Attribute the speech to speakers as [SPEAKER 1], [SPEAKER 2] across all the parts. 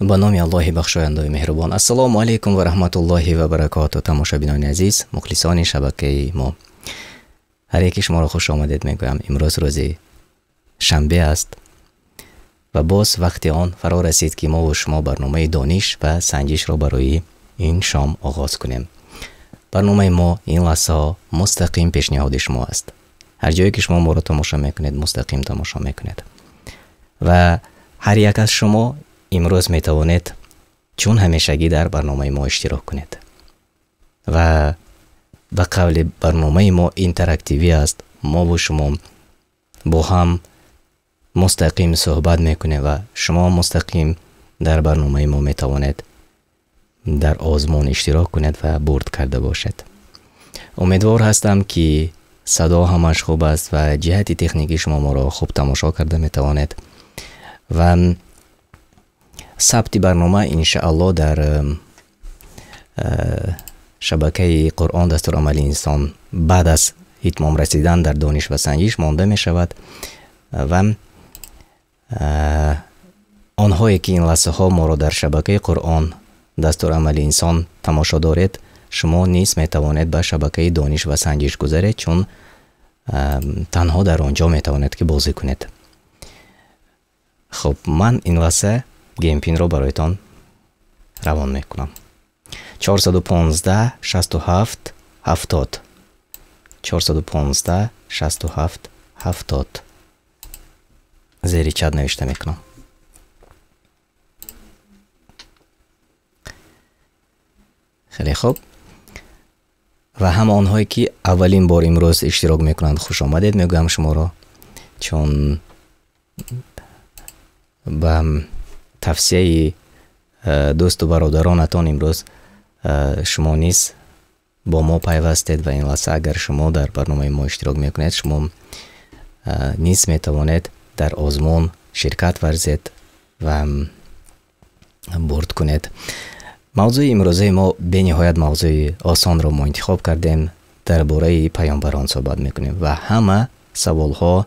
[SPEAKER 1] Ба номи Аллоҳи бахшояндаи меҳрубон. Ассалому алайкум ва раҳматуллоҳи ва баракоту. Тамошобинони азиз, мухлисони шабакаи мо, ҳар яки шуморо хуш омадед мегӯям. Имрӯз рӯзи шанбе аст ва боз вақти он фаро расид, ки мо ва шумо барномаи дониш ва санҷишро барои ин шом оғоз кунем. Барномаи мо ин лаҳзаҳо мустақим пешниҳоди шумо аст. Ҳар ҷое ки шумо моро тамошо мекунед, мустақим тамошо мекунед ва ҳар як аз шумо имрӯз метавонед чун ҳамешагӣ дар барномаи мо иштирок кунед ва ба қавли барномаи мо интерактивӣ аст. Мо бо шумо бо ҳам мустақим суҳбат мекунем ва шумо мустақим дар барномаи мо метавонед дар озмун иштирок кунед ва бурд карда бошед. Умедвор ҳастам, ки садо ҳамаш хуб аст ва ҷиҳати техникӣ шумо моро хуб тамошо карда метавонед ва сабти барнома иншааллоҳ дар шабакаи Қуръон дастурамали инсон баъд аз итмом расидан дар дониш ва санҷиш монда мешавад ва онҳое ки ин лаҳзаҳо моро дар шабакаи Қуръон дастурамали инсон тамошо доред, шумо низ метавонед ба шабакаи дониш ва санҷиш гузаред, чун танҳо дар он ҷо метавонед ки бозӣ кунед. Хуб, ман ин лаҳза геймпинро бароятон равон мекунам. 415 67 70, 415 67 70 зери чат навишта мекунам. Хеле хуб. Ва ҳама онҳое ки аввалин бор имрӯз иштирок мекунанд, хуш омадед мегӯям шуморо, чун ба тавсияи дӯсту бародаронатон имрӯз шумо низ бо мо пайвастед ва ин лаҳза агар шумо дар барномаи мо иштирок мекунед, шумо низ метавонед дар озмун ширкат варзед ва бурд кунед. Мавзӯи имрӯзаи мо бениҳоят мавзӯи осонро мо интихоб кардем. Дар бораи паёмбарон суҳбат мекунем ва ҳама саволҳо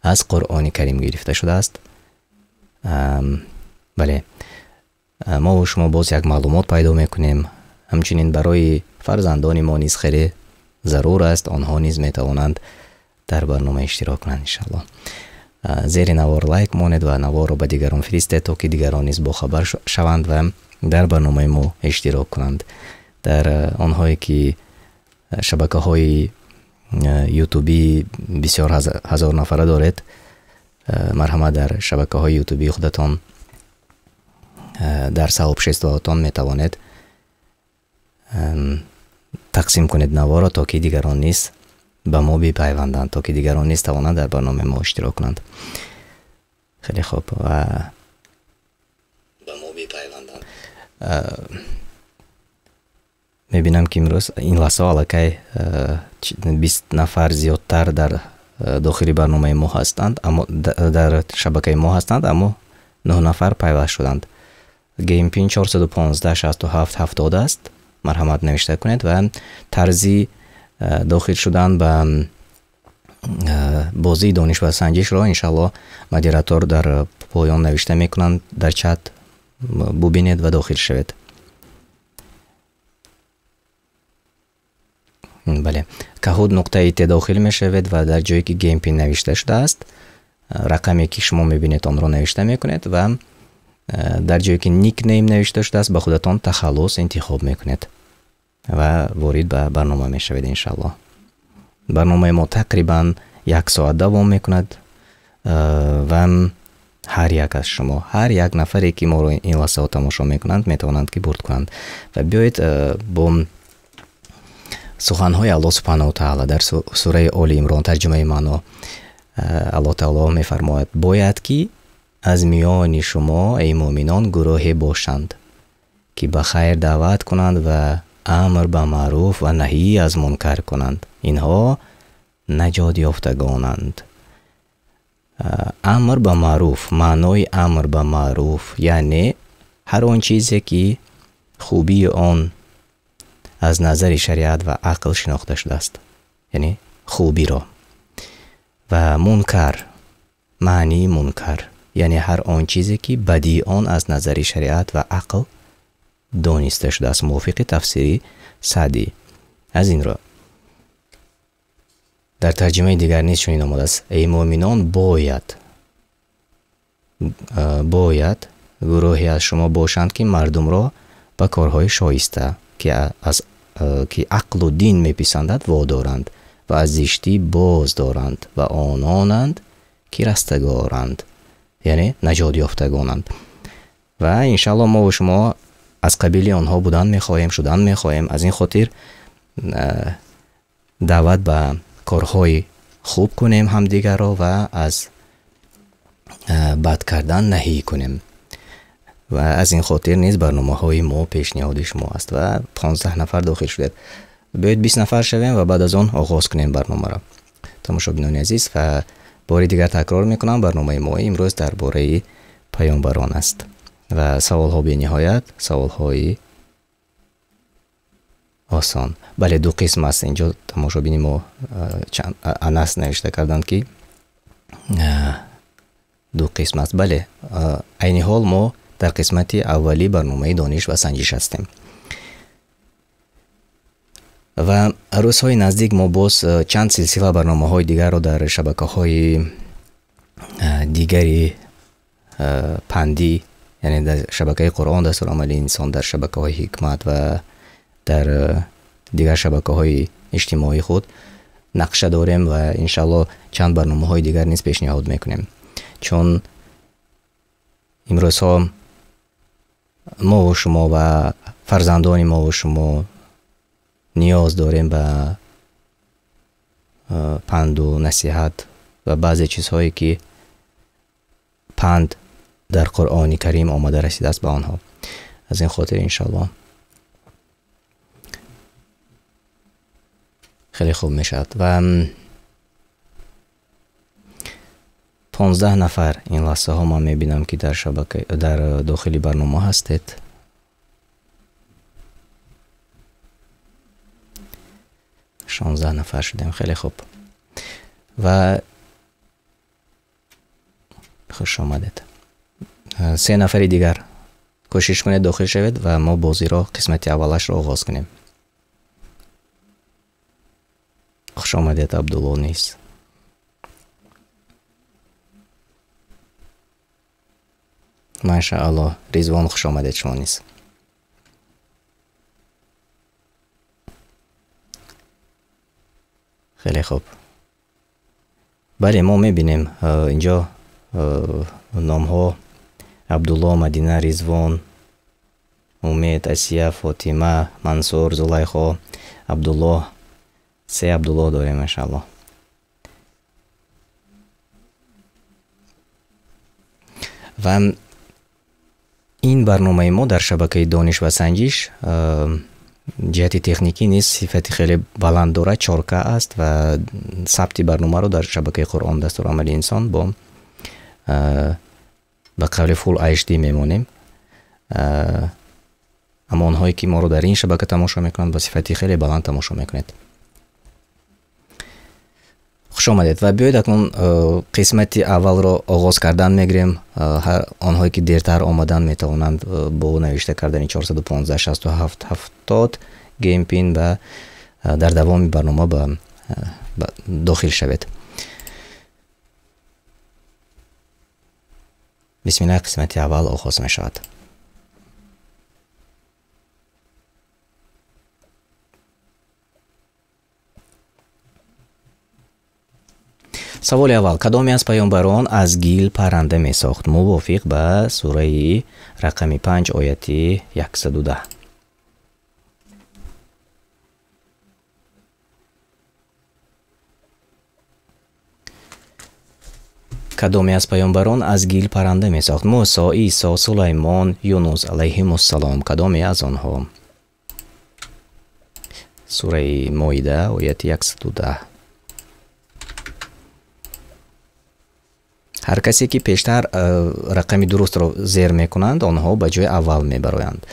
[SPEAKER 1] аз Қуръони Карим гирифта шудааст. Бале, мо ва шумо боз як маълумот пайдо мекунем. Ҳамчунин барои фарзандони мо низ хеле зарур аст, онҳо низ метавонанд дар барнома иштирок кунанд иншааллоҳ. Зери навор лайк монед ва наворро ба дигарон фиристед, то ки дигарон низ бохабар шаванд ва дар барномаи мо иштирок кунанд. Дар онҳое ки шабакаҳои ютубӣ бисёр ҳазор нафара доред, марҳамат дар шабакаҳои ютубии худатон дар сообществоатон метавонед тақсим кунед наворро, то ки дигарон низ ба мо бипайванданд, то ки дигарон низ тавонанд дар барномаи мо иштирок кунанд. Хеле хуб ва ба мо бипайванданд. Мебинам, ки имрӯз ин лаҳзаҳо аллакай 20 нафар зиёдтар дар дохили барномаи мо ҳастанд, аммо дар шабакаи мо ҳастанд, аммо 9 нафар пайваст шуданд. Геймпин 415 67 70 аст. Марҳамат навишта кунед ва тарзи дохил шудан ба бозии дониш ва санҷишро иншааллоҳ модератор дар поён навишта мекунанд, дар чат бубинед ва дохил шавед. Бале, kahoot.it дохил мешавед ва дар ҷое ки геймпин навишта шудааст, рақаме ки шумо мебинед онро навишта мекунед ва дар ҷое ки никнейм навишта шудааст ба худатон тахаллус интихоб мекунед ва ворид ба барнома мешавед иншааллоҳ. Барномаи мо тақрибан як соат давом мекунад ва ҳар як аз шумо, ҳар як нафаре ки моро ин лаҳзаҳо тамошо мекунанд, метавонанд ки бурд кунанд. Ва биёед бо суханҳои Аллоҳ субҳанаҳу ва таъала дар сураи Оли Имрон тарҷумаи маъно Аллоҳ таъоло мефармояд: бояд ки аз миёни шумо, эй муъминон, гурӯҳе бошанд, ки ба хайр даъват кунанд ва амр ба маъруф ва наҳӣ аз мункар кунанд. Инҳо наҷот ёфтагонанд. Амр ба маъруф, маънои амр ба маъруф яъне ҳар он чизе ки хубии он аз назари шариат ва ақл шинохта шудааст, яъне хубиро. Ва мункар, маънии мункар Яъне ҳар он чизе, ки бадии он аз назари шариат ва ақл дониста шудааст, мувофиқи тафсири Саъдӣ. Аз ин рӯ дар тарҷумаи дигар низ чунин омадааст: эй муъминон, бояд гурӯҳе аз шумо бошанд, ки мардумро ба корҳои шоиста, ки ақлу дин меписандад, водоранд ва аз зиштӣ боз доранд ва ононанд, ки растагоранд, яъне наҷотёфтагонанд. Ва иншааллоҳ мо ва шумо аз қабили онҳо будан мехоҳем, шудан мехоҳем. Аз ин хотир даъват ба корҳои хуб кунем ҳамдигарро ва аз бад кардан наҳӣ кунем. Ва аз ин хотир низ барномаҳои мо пешниҳоди шумо аст ва 15 нафар дохил шудед. Биёед 20 нафар шавем ва баъд аз он оғоз кунем барномаро. Тамошобинони азиз, ва бори дигар такрор мекунам, барномаи мо имрӯз дар бораи паёмбарон аст ва саволҳо бениҳоят саволҳои осон. Бале, ду қисм аст. Инҷо тамошобини мо чанд Анас навишта карданд, ки ду қисм аст. Бале, айни ҳол мо дар қисмати аввали барномаи дониш ва санҷиш ҳастем. Ва рӯзҳои наздик мо боз чанд силсила барномаҳои дигарро дар шабакаҳои дигари пандӣ, яъне дар шабакаи Қуръон дастурамали инсон, дар шабакаҳои ҳикмат ва дар дигар шабакаҳои иҷтимоии худ нақша дорем ва иншааллоҳ чанд барномаҳои дигар низ пешниҳод мекунем. Чун имрӯзҳо мо ва шумо ва фарзандони мо ва шумо ниёз дорем ба панду насиҳат ва баъзе чизҳое, ки панд дар Қуръони Карим омада расидааст ба онҳо. Аз ин хотир иншааллоҳ хеле хуб мешавад. Ва 15 нафар ин лаҳзаҳо ман мебинам, ки дар шабака, дар дохили барнома ҳастед. 16 нафар шудем, хеле хуб. Ва хуш омадед. 3 нафари дигар кӯшиш кунед дохил шавед ва мо бозиро қисмати аввалашро оғоз кунем. Хуш омадед, Абдулло низ. Машааллоҳ, Ризвон, хуш омадед шумо низ. Хеле хуб. Бале, мо мебинем инҷо номҳо: Абдулло, Мадина, Ризвон, Умед, Асия, Фотима, Мансур, Зулайхо, Абдулло. 3 Абдулло дорем, машааллоҳ. Ва ин барномаи мо дар шабакаи дониш ва санҷиш ҷиҳати техникӣ низ сифати хеле баланд дорад, 4К аст ва сабти барномаро дар шабакаи Қуръон дастурамали инсон бо ба қавли Full HD мемонем. Аммо онҳое, ки моро дар ин шабака тамошо мекунанд, ба сифати хеле баланд тамошо мекунед. Хуш омадед ва биёед акнун қисмати аввалро оғоз кардан мегирем. Ҳар онҳое, ки дертар омадан, метавонанд бо навишта кардани 415 67 70 геймпин ба дар давоми барнома ба дохил шавед. Бисмиллаҳ, қисмати аввал оғоз мешавад. Саволи аввал: кадоме аз паёмбарон аз гил парранда месохт? Мувофиқ ба сураи рақами 5 ояти 110. Кадоме аз паёмбарон аз гил парранда месохт? Мусо, Исо, Сулаймон, Юнус алайҳимуссалом. Кадоме аз онҳо? Сураи Моида ояти 110. Ҳар касе, ки пештар рақами дурустро зер мекунанд, онҳо ба ҷои аввал мебароянд.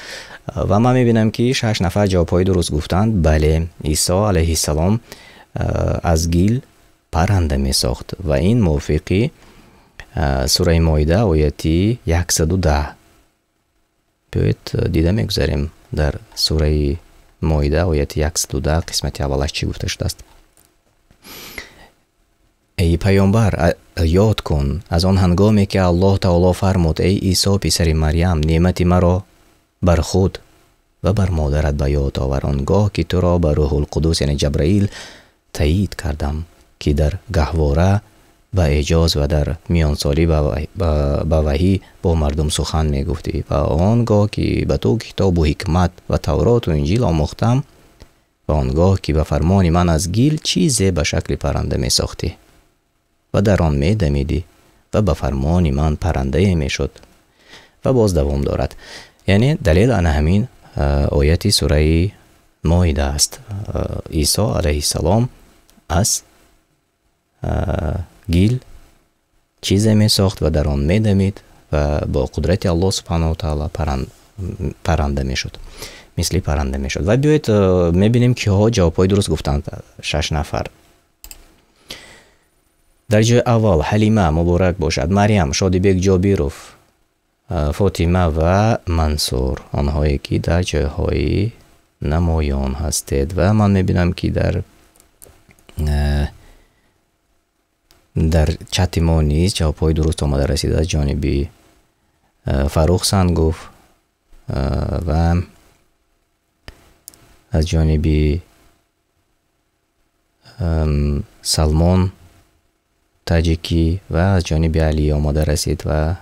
[SPEAKER 1] Ва ман мебинам, ки 6 нафар ҷавобҳои дуруст гуфтанд. Бале, Исо алайҳиссалом аз гил парранда месохт ва ин мувофиқи Сураи Моида, ояти 110. Биёед, дида мегузарем, дар сураи Моида, ояти 110, қисмати аввалаш чӣ гуфта шудааст. Эй паёмбар, ёд кун аз он ҳангоме, ки Аллоҳ таоло фармуд: «Эй Исо, писари Марьям, неъмати маро бар худ ва бар модарат ба ёд овар, он гоҳ ки туро ба Рӯҳулқудус, яъне Ҷабраил, таъид кардам, ки дар гаҳвора ба эъҷоз ва дар миёнсолӣ ба ваҳӣ бо мардум сухан мегуфтӣ, ва он гоҳ ки ба ту китобу ҳикмат ва Тавроту Инҷил омӯхтам, ва он гоҳ ки ба фармони ман аз гил чизе ба шакли парранда месохтӣ ва дар он медамидӣ ва ба фармони ман паррандае мешуд». Ва боз давом дорад. Яъне далел ана ҳамин ояти сураи Моида аст. Исо алайҳиссалом аз гил чизе месохт ва дар он медамид ва бо қудрати Аллоҳ субҳанаҳу таала парранда мешуд, мисли парранда мешуд. Ва биёед, мебинем, киҳо ҷавобҳои дуруст гуфтанд. Шаш нафар. Дар ҷои аввал Ҳалима, муборак бошад, Марьям, Шодибек Ҷобиров, Фотима ва Мансур, онҳое ки дар ҷойҳои намоён ҳастед. Ва ман мебинам, ки дар чати мо низ ҷавобҳои дуруст омада расида аз ҷониби Фаррух Сангов ва аз ҷониби Салмон Таҷикӣ ва аз ҷониби Алӣ омода расид. Ва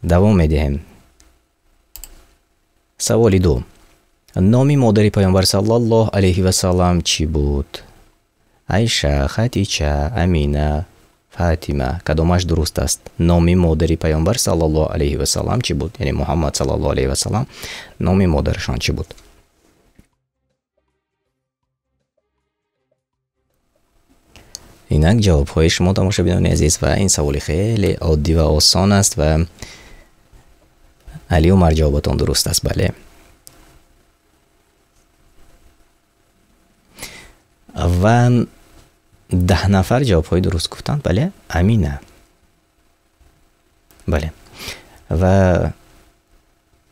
[SPEAKER 1] давом медиҳем. Саволи ду: номи модари паёмбар саллаллоҳ алайҳи васаллам чӣ буд? Айша, Хатича, Амина, Фатима. Кадомаш дуруст аст? Номи модари паёмбар саллаллоҳ алайҳи васаллам чӣ буд? Яъне Муҳаммад саллаллоҳ алайҳи васаллам номи модарашон чӣ буд? Инак ҷавобҳои шумо, тамошобинони азиз. Ва ин саволи хеле оддӣ ва осон аст. Ва Али Умар, ҷавобатон дуруст аст, бале. Ва 10 нафар ҷавобҳои дуруст гуфтанд, бале, Амина, бале. Ва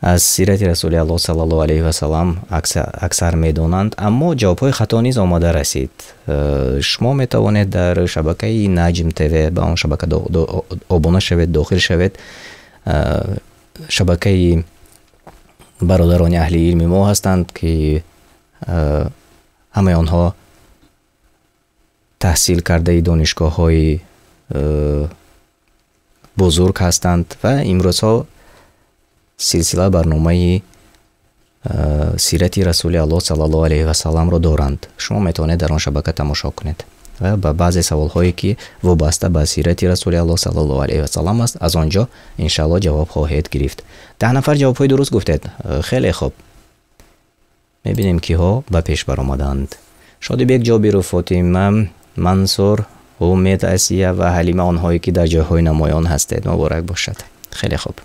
[SPEAKER 1] аз сирати Расули Аллоҳ саллаллоҳу алайҳи васаллам аксар медонанд, аммо ҷавобҳои хато низ омода расид. Шумо метавонед дар шабакаи Наҷм ТВ, ба он шабака обуна шавед, дохил шавед. Шабакаи бародарони аҳли илми мо ҳастанд, ки ҳамаи онҳо таҳсил кардаи донишгоҳҳои бузург ҳастанд ва имрӯзҳо силсила барномаи сирати Расули Аллоҳ саллаллоҳу алайҳи васалламро доранд. Шумо метавонед дар он шабака тамошо кунед ва ба баъзе саволҳое, ки вобаста ба сирати Расули Аллоҳ саллаллоҳу алайҳи васаллам аст, аз он ҷо иншааллоҳ ҷавоб хоҳед гирифт. 10 нафар ҷавобҳои дуруст гуфтед, хеле хуб. Мебинем, киҳо ба пеш баромаданд: Шодибек Ҷобиров, Фотима, Мансур, Умед, Асия ва Ҳалима, онҳое ки дар ҷойҳои намоён ҳастед, муборак бошад, хеле хуб.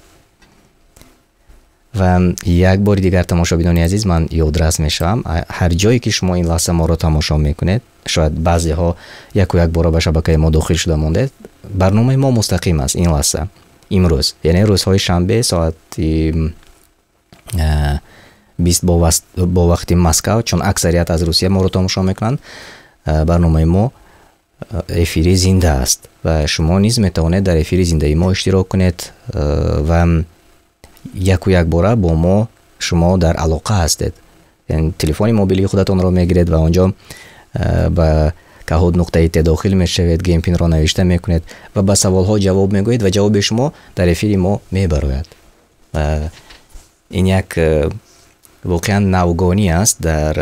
[SPEAKER 1] Ва як бори дигар, тамошобинони азиз, ман ёдрас мешавам: ҳар ҷое ки шумо ин лаҳза моро тамошо мекунед, шояд баъзеҳо яку як бора ба шабакаи мо дохил шуда мондед, барномаи мо мустақим аст ин лаҳза, имрӯз, яъне рӯзҳои шанбе, соати 20 бо вақти Москав, чун аксарият аз Русия моро тамошо мекунанд. Барномаи мо эфири зинда аст ва шумо низ метавонед дар эфири зиндаи мо иштирок кунед ва яку якбора бо мо шумо дар алоқа ҳастед. Яъне телефони мобилии худатонро мегиред ва онҷо ба Kahoot.it дохил мешавед, game pin ро навишта мекунед ва ба саволҳо ҷавоб мегӯед ва ҷавоби шумо дар эфири мо мебарояд. Ин як воқеан навгонӣ аст дар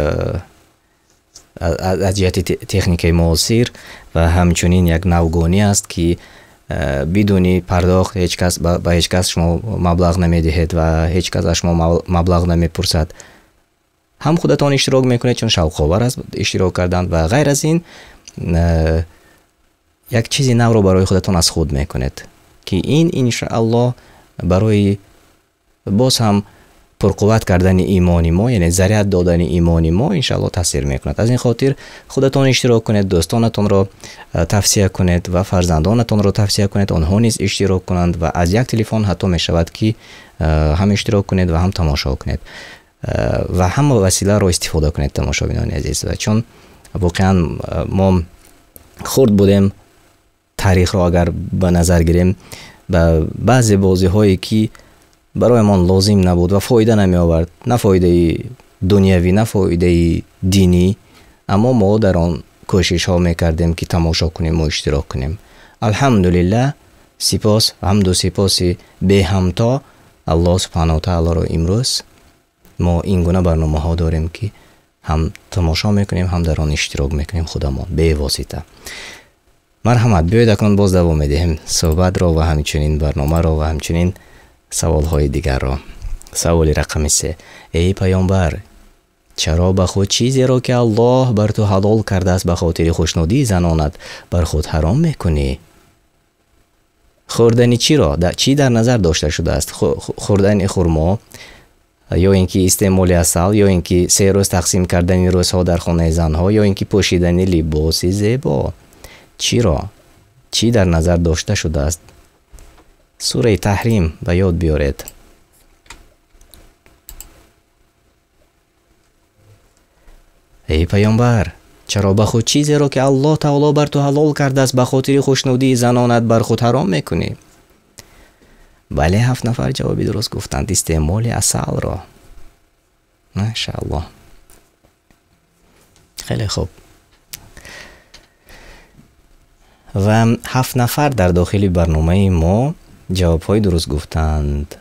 [SPEAKER 1] аз ҷиҳати техникаи муосир ва ҳамчунин як навгонӣ аст, ки бидуни пардохт ҳеҷ кас ба ҳеҷ кас шумо маблағ намедиҳед ва ҳеҷ кас аз шумо маблағ намепурсад. Ҳам худатон иштирок мекунед, чун шавқовар аст иштирок кардан, ва ғайр аз ин як чизи навро барои худатон аз худ мекунед, ки ин иншааллоҳ барои боз ҳам пурқувват кардани имони мо, яъне заряд додани имони мо иншааллоҳ таъсир мекунад. Аз ин хотир худатон иштирок кунед, дӯстонатонро тавсия кунед ва фарзандонатонро тавсия кунед, онҳо низ иштирок кунанд ва аз як телефон ҳатто мешавад ки ҳам иштирок кунед ва ҳам тамошо кунед ва ҳама василаро истифода кунед, тамошобинони азиз. Ва чун воқеан мо хурд будем, таърихро агар ба назар гирем, ба баъзе бозиҳое ки бароямон лозим набуд ва фоида намеовард, на фоидаи дунявӣ, на фоидаи динӣ, аммо мо дар он кӯшишҳо мекардем ки тамошо кунем ва иштирок кунем. Алҳамдулиллаҳ, сипос, ҳамду сипоси беҳамто Аллоҳ субҳанаҳу ва таолоро имрӯз мо ин гуна барномаҳо дорем ки ҳам тамошо мекунем, ҳам дар он иштирок мекунем худамон бевосита. Марҳамат, биёед акнун боз давом медиҳем суҳбатро ва ҳамчунин барномаро ва ҳамчунин саволҳои дигарро. Саволи рақами 3. Эй паёмбар, чаро ба худ чизеро ки Аллоҳ бар ту ҳалол кардааст ба хотири хушнудии занонат бар худ ҳаром мекунӣ? Хӯрдани чиро? Чӣ дар назар дошта шудааст? Хӯрдани хурмо, ё ин ки истеъмоли асал, ё ин ки 3 рӯз тақсим кардани рӯзҳо дар хонаи занҳо, ё ин ки пӯшидани либоси зебо? Чиро? Чӣ дар назар дошта шудааст? Сураи Таҳрим ба ёд биёред. Эй паёмбар, чаро ба худ чизеро ки Аллоҳ таоло бар ту ҳалол кардааст ба хотири хушнудии занонат бар худ ҳаром мекунӣ? Бале, 7 нафар ҷавоби дуруст гуфтанд. Истеъмоли асалро. Машааллоҳ. Хеле хуб. Ва 7 нафар дар дохили барномаи мо ҷавобҳои дуруст гуфтанд.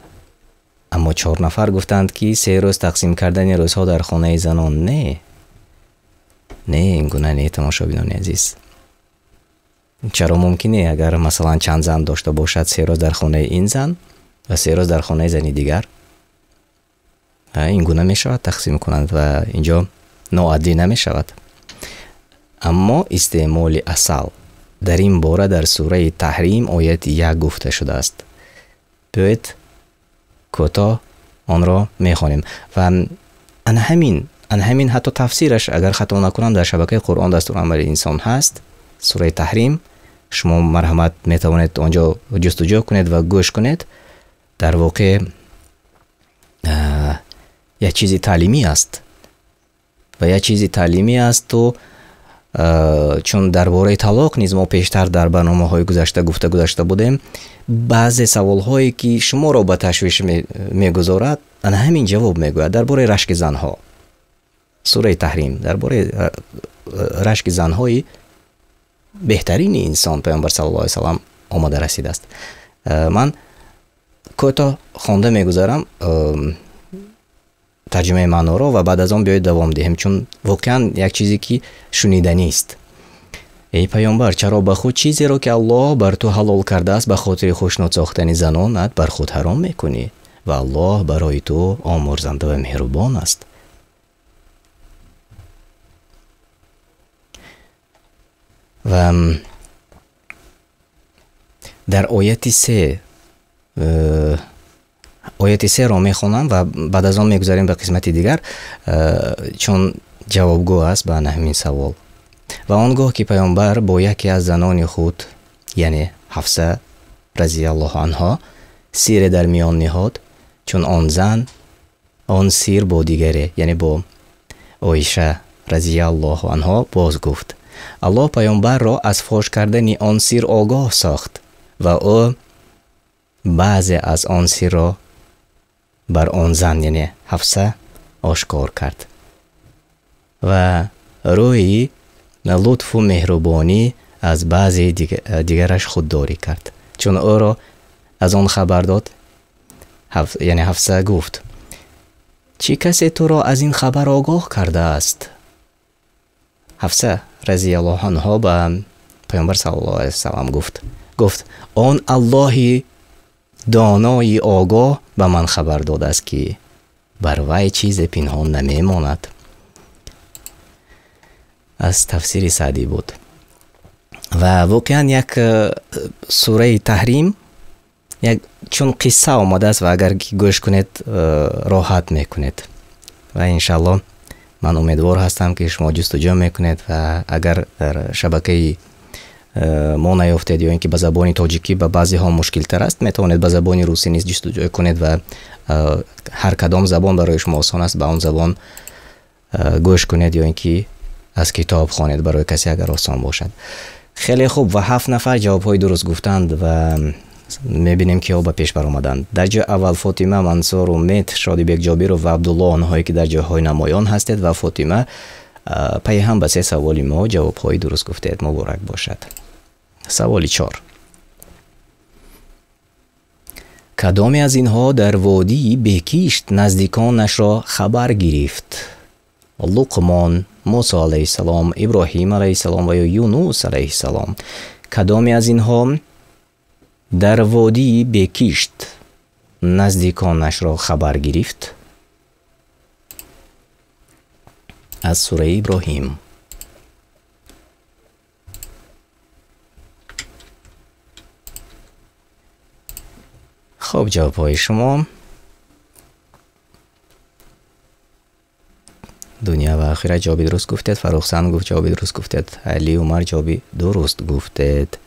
[SPEAKER 1] Аммо 4 нафар гуфтанд ки 3 рӯз тақсим кардани рӯзҳо дар хонаи занон. Не, не, ин гуна не, тамошобинони азиз. Чаро мумкин не, агар масалан чанд зан дошта бошад, 3 рӯз дар хонаи ин зан ва 3 рӯз дар хонаи зани дигар? Ин гуна мешавад тақсим кунанд ва инҷо ноаддӣ намешавад. Аммо истеъмоли асал дар ин бора дар сураи Таҳрим ояти 1 гуфта шудааст. Биёед кӯтоҳ онро мехонем ва ана ҳамин ҳатто тафсираш, агар хато накунам, дар шабакаи Қуръон дастурамали инсон ҳаст, сураи Таҳрим. Шумо марҳамат метавонед онҷо ҷустуҷӯ кунед ва гӯш кунед. Дар воқеъ як чизи таълимӣ аст ва як чизи таълимӣ асту чун дар бораи талоқ низ мо пештар дар барномаҳои гузашта гуфта гузашта будем, баъзе саволҳое ки шуморо ба ташвиш мегузорад, ана ҳамин ҷавоб мегӯяд дар бораи рашки занҳо. Сураи Таҳрим дар бораи рашки занҳои беҳтарини инсон паёмбар саллаллоҳу алайҳи васаллам омада расидааст. Ман кӯтоҳ хонда мегузарам тарҷумаи маъноро ва баъд аз он биёед давом диҳем, чун воқеан як чизе ки шуниданист. Эй паёмбар, чаро ба худ чизеро ки Аллоҳ бар ту ҳалол кардааст ба хотири хушнуд сохтани занонат бар худ ҳаром мекунӣ ва Аллоҳ барои ту омӯрзанда ва меҳрубон аст? Ва дар ояти 3 ояти 3-ро мехонам ва баъд аз он мегузарем ба қисмати дигар, чун ҷавобгӯ аст ба ҳамин савол. Ва он гоҳ ки паёмбар бо яке аз занони худ, яъне Ҳафса разияллоҳу анҳо, сире дар миён ниҳод, чун он зан он сир бо дигаре, яъне бо Оиша разияллоҳу анҳо боз гуфт. Аллоҳ паёмбарро аз фош кардани он сир огоҳ сохт ва ӯ баъзе аз он сирро бар он зан, яъне Ҳафса, ошкор кард ва рӯи лутфу меҳрубонӣ аз баъзе дигараш худдорӣ кард. Чун ӯро аз он хабар дод, яъне Ҳафса гуфт: чӣ касе туро аз ин хабар огоҳ кардааст? Ҳафса разияллоҳу анҳо ба паёмбар саллаллоҳу алайҳи васаллам гуфт: он Аллоҳи донои огоҳ ба ман хабар додааст ки бар вай чизе пинҳон намемонад. Аз тафсири Саъдӣ буд. Ва воқеан як сураи Таҳрим Як чун қисса омадааст ва агар гӯш кунед, роҳат мекунед. Ва иншааллоҳ ман умедвор ҳастам, ки шумо ҷустуҷӯ мекунед ва агар дар шабакаи мо наёфтед ё ин ки ба забони тоҷикӣ ба баъзеҳо мушкилтар аст, метавонед ба забони русӣ низ ҷустуҷӯ кунед ва ҳар кадом забон барои шумо осон аст, ба он забон гӯш кунед ё ин ки аз китоб хонед барои касе агар осон бошад. Хеле хуб, ва 7 нафар ҷавобҳои дуруст гуфтанд ва мебинем ки ҳо ба пеш баромаданд. Дар ҷои аввал Фотима, Мансур, Умед, Шодибек Ҷобиров ва Абдулло, онҳое ки дар ҷойҳои намоён ҳастед, ва Фотима пайи ҳам ба 3 саволи мо ҷавобҳои дуруст гуфтед. Муборак бошад. Саволи 4. Кадоме аз инҳо дар водии бекишт наздиконашро хабар гирифт? Луқмон, Мусо алайҳиссалом, Иброҳим алайҳиссалом ва ё Юнус алайҳиссалом. Кадоме аз инҳо дар водии бекишт наздиконашро хабар гирифт? Аз сураи Иброҳим. Хоб, ҷавобҳои шумо. Дунё ва охират ҷавоби дуруст гуфтед, Фаррухсан гуфт ҷавоби дуруст гуфтед, Али Умар ҷавоби дуруст гуфтед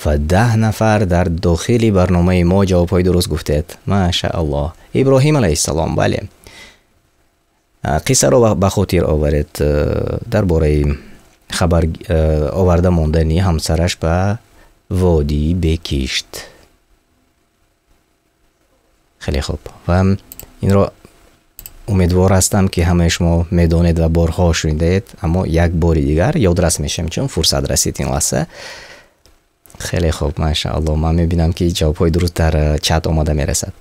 [SPEAKER 1] ва 10 нафар дар дохили барномаи мо ҷавобҳои дуруст гуфтед. Машааллоҳ. Иброҳим алайҳиссалом, бале. Қиссаро ба хотир оваред дар бораи хабар оварда мондани ҳамсараш ба водии бекишт. Хеле хуб. Ва инро умедвор ҳастам, ки ҳамаи шумо медонед ва борҳо шунидаед, аммо як бори дигар ёдрас мешавем, чун фурсат расид ин лаҳза. Хеле хуб, машааллоҳ. Ман мебинам, ки ҷавобҳои дуруст дар чат омада мерасад.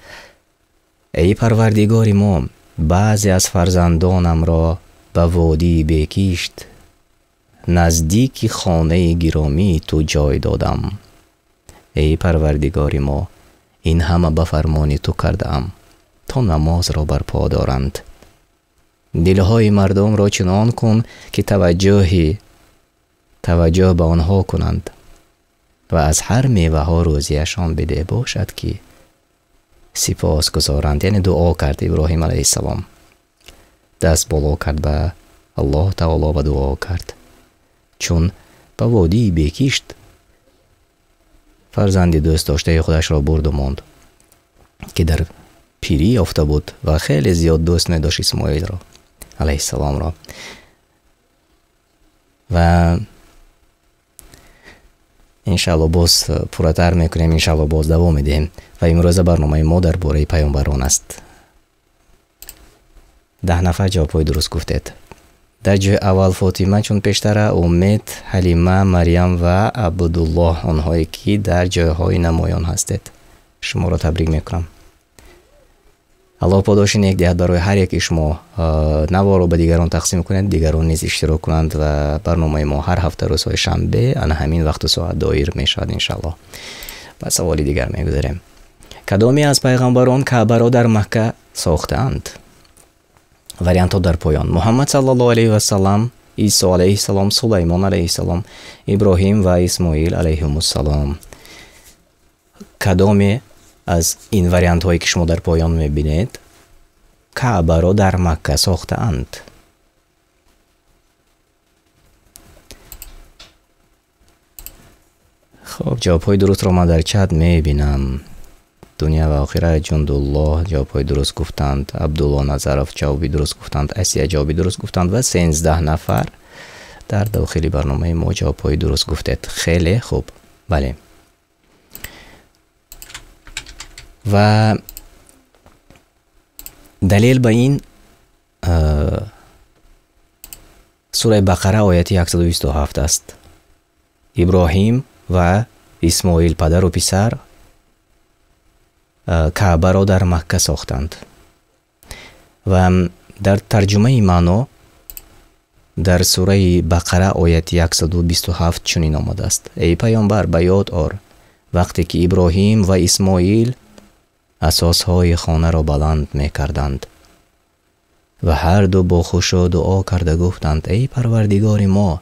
[SPEAKER 1] Эй Парвардигори мо, баъзе аз фарзандонамро ба водии бекишт наздики хонаи гиромии ту ҷой додам. Эй Парвардигори мо, ин ҳама ба фармони ту кардаам, то намозро барпо доранд. Дилҳои мардумро чунон кун, ки таваҷҷӯҳ ба онҳо кунанд ва аз ҳар меваҳо рӯзияшон биде бошад, ки сипос гузоранд. Яъне дуо кард Иброҳим алайҳиссалом, даст боло кард ба Аллоҳ таоло ва дуо кард, чун ба водии бекишт фарзанди дӯст доштаи худашро бурду монд, ки дар пирӣ ёфта буд ва хеле зиёд дӯст медошт Исмоилро алайҳиссаломро. Ва иншааллоҳ боз пурратар мекунем, иншааллоҳ боз давом медиҳем. Ва имрӯза барномаи мо дар бораи паёмбарон аст. 10 нафар ҷавобҳои дуруст гуфтед. Дар ҷои аввал Фотима, чун пештара, Умед, Ҳалима, Марьям ва Абдуллоҳ, онҳое ки дар ҷойҳои намоён ҳастед. Шуморо табрик мекунам. Аллоҳ подоши нек диҳад барои ҳар яки шумо. Наворо ба дигарон тақсим кунед, дигарон низ иштирок кунанд ва барномаи мо ҳар ҳафта рӯзҳои шанбе ана ҳамин вақту соат доир мешавад иншааллоҳ. Ба саволи дигар мегузарем. Кадоме аз пайғамбарон Каъбаро дар Макка сохтаанд? Вариантҳо дар поён: Муҳаммад саллаллоҳу алайҳи васаллам, Исо алайҳиссалом, Сулаймон алайҳиссалом, Иброҳим ва Исмоил алайҳимуссалом. Кадоме аз ин вариантҳое ки шумо дар поён мебинед Каъбаро дар Макка сохтаанд? Хоб, ҷавобҳои дурустро ман дар чат мебинам. Дунё ва охират, Ҷундуллоҳ ҷавобҳои дуруст гуфтанд, Абдулло Назаров ҷавоби дуруст гуфтанд, Асия ҷавоби дуруст гуфтанд ва 13 нафар дар дохили барномаи мо ҷавобҳои дуруст гуфтед. Хеле хуб, бале. Ва далел ба ин сураи Бақара ояти 127 аст. Иброҳим ва Исмоил, падару писар, Каъбаро дар Макка сохтанд. Ва дар тарҷумаи маъно дар сураи Бақара ояти 127 чунин омадааст: Эй паёмбар, ба ёд ор вақте ки Иброҳим ва Исмоил асосҳои хонаро баланд мекарданд ва ҳар ду бо хушӯъ дуо карда гуфтанд: Эй Парвардигори мо,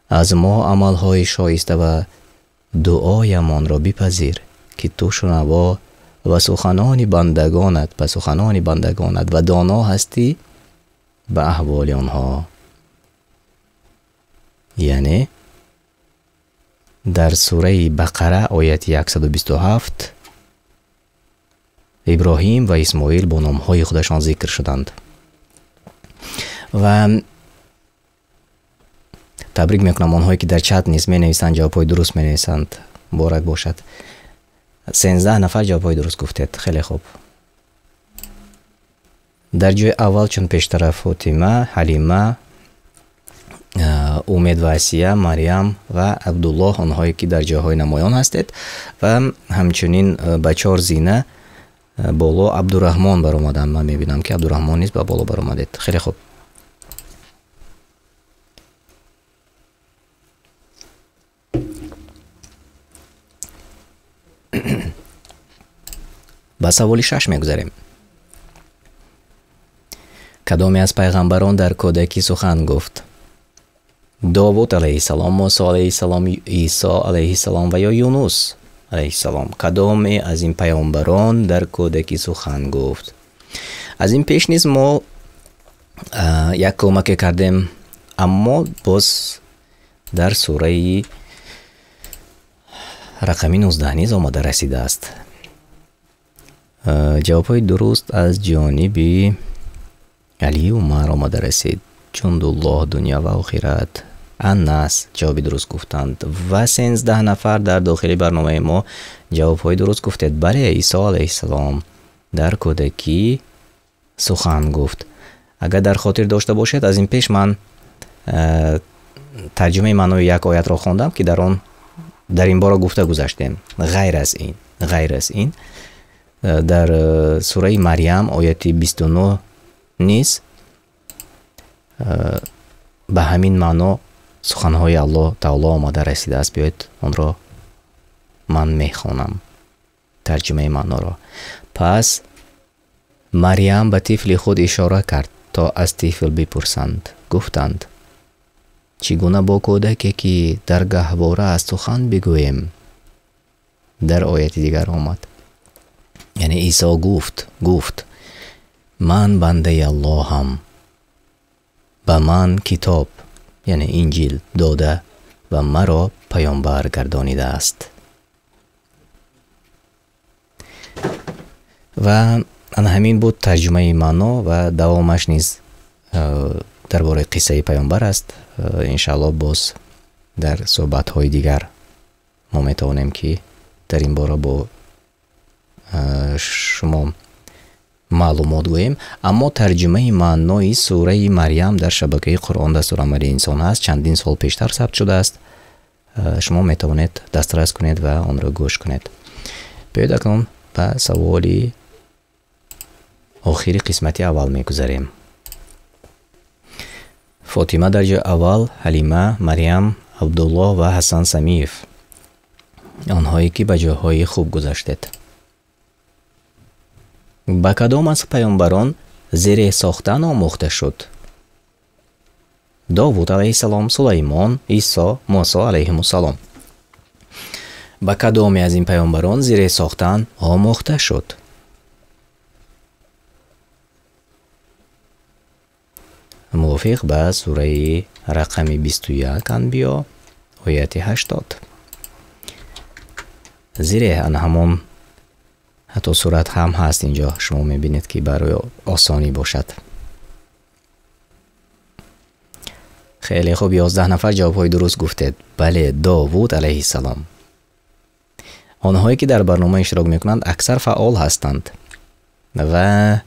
[SPEAKER 1] аз мо амалҳои шоиста ва дуоямонро бипазир, ки ту шунаво ва суханони бандагонат ба суханони бандагонат ва доно ҳастӣ ба аҳволи онҳо. Яъне дар сураи Бақара ояти 127 Иброҳим ва Исмоил бо номҳои худашон зикр шуданд. Ва табрик мекунам онҳое ки дар чат низ менависанд, ҷавобҳои дуруст менависанд. Муборак бошад. 13 нафар ҷавобҳои дуруст гуфтед. Хеле хуб. Дар ҷои аввал чун пештара Фотима, Ҳалима, Умед ва Асия, Марьям ва Абдуллоҳ, онҳое ки дар ҷойҳои намоён ҳастед, ва ҳамчунин ба 4 зина боло Абдураҳмон баромаданд. Ман мебинам ки Абдураҳмон низ ба боло баромадед. Хеле хуб. Ба саволи 6 мегузарем. Кадоме аз пайғамбарон дар кӯдакӣ сухан гуфт? Довуд алайҳиссалом, Мусо алайҳиссалом, Исо алайҳиссалом ва ё Юнус алайҳиссалом. Кадоме аз ин паёмбарон дар кӯдакӣ сухан гуфт? Аз ин пеш низ мо як кӯмаке кардем, аммо боз дар сураи рақами 19 низ омада расидааст. Ҷавобҳои дуруст аз ҷониби Али Умар омада расид. Ҷундуллоҳ, дунё ва охират, Анас ҷавоби дуруст гуфтанд ва 13 нафар дар дохили барномаи мо ҷавобҳои дуруст гуфтед. Бале, Исо алайҳиссалом дар кӯдакӣ сухан гуфт. Агар дар хотир дошта бошед, аз ин пеш ман тарҷумаи маънои як оятро хондам, ки дар он дар ин бора гуфта гузаштем. Ғайр аз ин дар сураи Марьям ояти 29 низ ба ҳамин маъно суханҳои Аллоҳ таоло омада расидааст. Биёед онро ман мехонам, тарҷумаи маъноро. Пас Марьям ба тифли худ ишора кард, то аз тифл бипурсанд. Гуфтанд: чӣ гуна бо кӯдаке, ки дар гаҳвора аст, сухан бигӯем? Дар ояти дигар омад. Яъне Исо гуфт: ман бандаи Аллоҳам, ба ман китоб, яъне Инҷил дода ва маро паёмбар гардонидааст. Ва ана ҳамин буд тарҷумаи маъно ва давомаш низ дар бораи қиссаи паёмбар аст. Иншааллоҳ боз дар суҳбатҳои дигар мо метавонем ки дар ин бора бо шумо маълумот гӯем. Аммо тарҷумаи маънои сураи Марьям дар шабакаи Қуръон дастурамали инсон ҳаст, чандин сол пештар сабт шудааст. Шумо метавонед дастрас кунед ва онро гӯш кунед. Биёед акнун ба саволи охири қисмати аввал мегузарем. Фотима дар ҷои аввал, Ҳалима, Марьям, Абдуллоҳ ва Ҳасан Самиев, онҳое ки ба ҷойҳои хуб гузаштед. Ба кадом аз паёмбарон зиреҳ сохтан омӯхта шуд? Довуд алайҳиссалом, Сулаймон, Исо, Мусо алайҳимуссалом. Ба кадоме аз ин паёмбарон зиреҳ сохтан омӯхта шуд? Мувофиқ ба сураи рақами 21 Анбиё ояти 80. Зиреҳ ана ҳамон ҳатто сурат ҳам ҳаст инҷо, шумо мебинед ки барои осонӣ бошад. Хеле хуб, 11 нафар ҷавобҳои дуруст гуфтед. Бале, Довуд алайҳиссалом. Онҳое ки дар барнома иштирок мекунанд аксар фаъол ҳастанд ва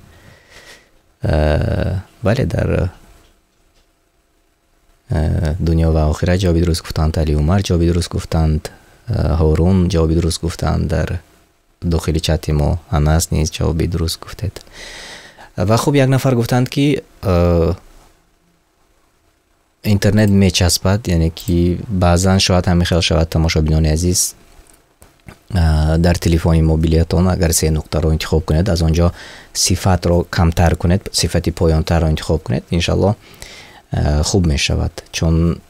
[SPEAKER 1] бале, дар дунё ва охират ҷавоби дуруст гуфтанд, Али Умар ҷавоби дуруст гуфтанд, Ҳорун ҷавоби дуруст гуфтанд, дар дохили чати мо Анас низ ҷавоби дуруст гуфтед. Ва хуб, як нафар гуфтанд ки интернет мечаспад, яъне ки баъзан шояд ҳамин хел шавад. Тамошобинони азиз, дар телефони мобилиятон агар се нуқтаро интихоб кунед, аз он ҷо сифатро камтар кунед, сифати поёнтарро интихоб кунед, иншаллоҳ хуб мешавад. Чун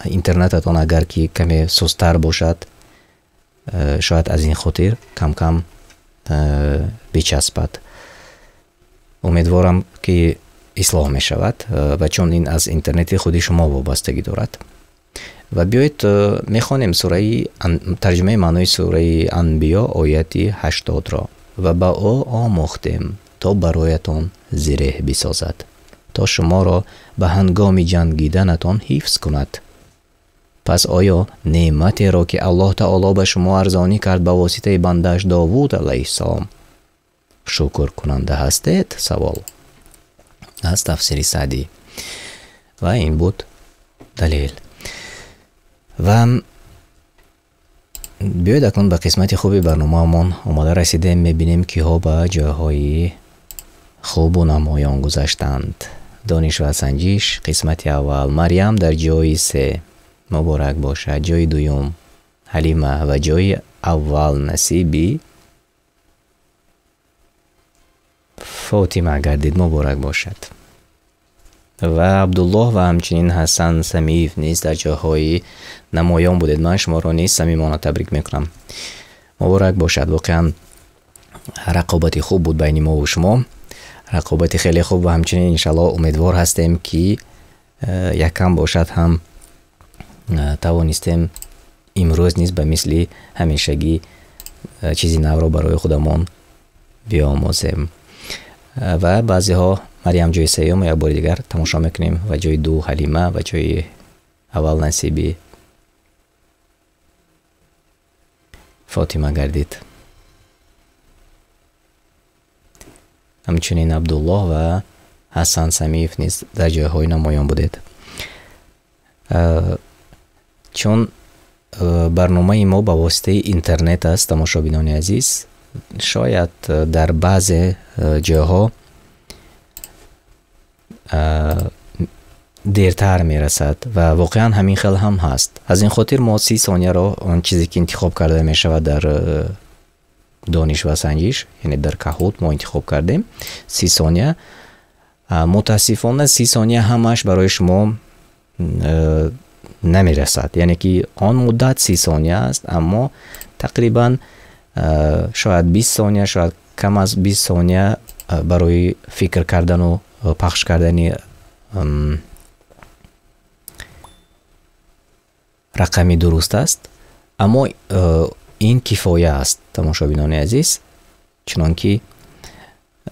[SPEAKER 1] интернетатон агар ки каме сустар бошад, Шояд аз ин хотир кам-кам бичаспад. Умедворам, ки ислоҳ мешавад ва чун ин аз интернети худи шумо вобастагӣ дорад. Ва биёед мехонем сураи тарҷумаи маънои сураи Анбиё ояти 80-ро. Ва ба ӯ омӯхтем то бароятон зиреҳ бисозад, то шуморо ба ҳангоми ҷангиданатон ҳифз кунад. Пас оё неъматеро, ки Аллоҳ Таоло ба шумо арзонӣ кард ба воситаи бандааш Довуд алайҳиссалом, шукркунанда ҳастед? Савол аз тафсири Саъдӣ. Ва ин буд далел. Ва биёед акнун ба қисмати хуби барномаамон омода расидем. Мебинем, киҳо ба ҷойҳои хубу намоён гузаштанд. Дониш ва санҷиш қисмати аввал. Марьям дар ҷои 3, муборак бошад. Ҷои дуюм Ҳалима ва ҷои аввал насиби Фотима гардид, муборак бошад. Ва Абдуллоҳ ва ҳамчунин Ҳасан Самиев низ дар ҷойҳои намоён будед. Ман шуморо низ самимона табрик мекунам. Муборак бошад. Воқеан рақобати хуб буд байни мо ва шумо, рақобати хеле хуб ва ҳамчунин иншаллоҳ умедвор ҳастем, ки якам бошад ҳам тавонистем имрӯз низ ба мисли ҳамешагӣ чизи навро барои худамон биомӯзем. Ва баъзеҳо Марьям ҷои сеюм як бори дигар тамошо мекунем ва ҷои ду Ҳалима ва ҷои аввал насиби Фотима гардид. Ҳамчунин Абдуллоҳ ва Ҳасан Самиев низ дар ҷойҳои намоён будед. Чун барномаи мо ба воситаи интернет аст, тамошобинони азиз, шояд дар баъзе ҷойҳо дертар мерасад ва воқеан ҳамин хел ҳам ҳаст. Аз ин хотир мо 30 сонияро, он чизе ки интихоб карда мешавад дар дониш ва санҷиш, яъне дар Kahoot мо интихоб кардем 30 сония. Мутаассифона 30 сония ҳамаш барои шумо намерасад, яъне ки он муддат 30 сония аст, аммо тақрибан шояд 20 сония, шояд кам аз 20 сония барои фикр кардану пахш кардани рақами дуруст аст. Аммо ин кифоя аст, тамошобинони азиз, чунон ки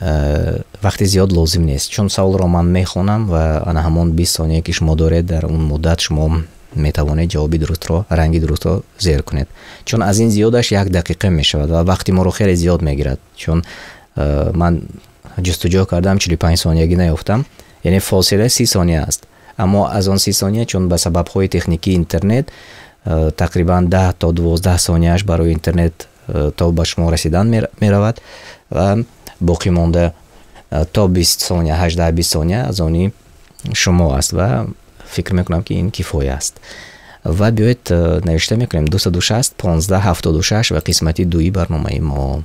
[SPEAKER 1] вақти зиёд лозим нест, чун саволро ман мехонам ва ана ҳамон 20 сония ки шумо доред, дар он муддат шумо метавонед ҷавоби дурустро, ранги дурустро зер кунед, чун аз ин зиёдаш 1 дақиқа мешавад ва вақти моро хеле зиёд мегирад. Чун ман ҷустуҷӯ кардам, 45 сониягӣ наёфтам, яъне фосила 30 сония аст, аммо аз он 30 сония, чун ба сабабҳои техникии интернет тақрибан 10 то 12 сонияаш барои интернет то ба шумо расидан меравад ва боқӣ монда то 20 сония, 18-20 сония аз они шумо аст ва фикр мекунам, ки ин кифоя аст. Ва биёед навишта мекунем 260 15 76 ва қисмати дуи барномаи мо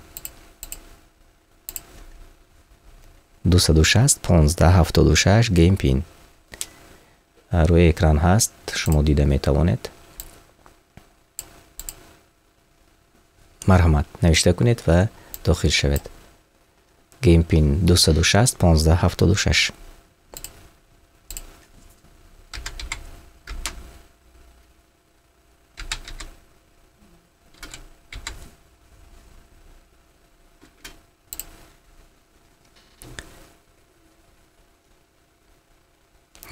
[SPEAKER 1] 260 15 76 Game Pin рӯи экран ҳаст, шумо дида метавонед. Марҳамат, навишта кунед ва дохил шавед. Game Pin 260 15 76.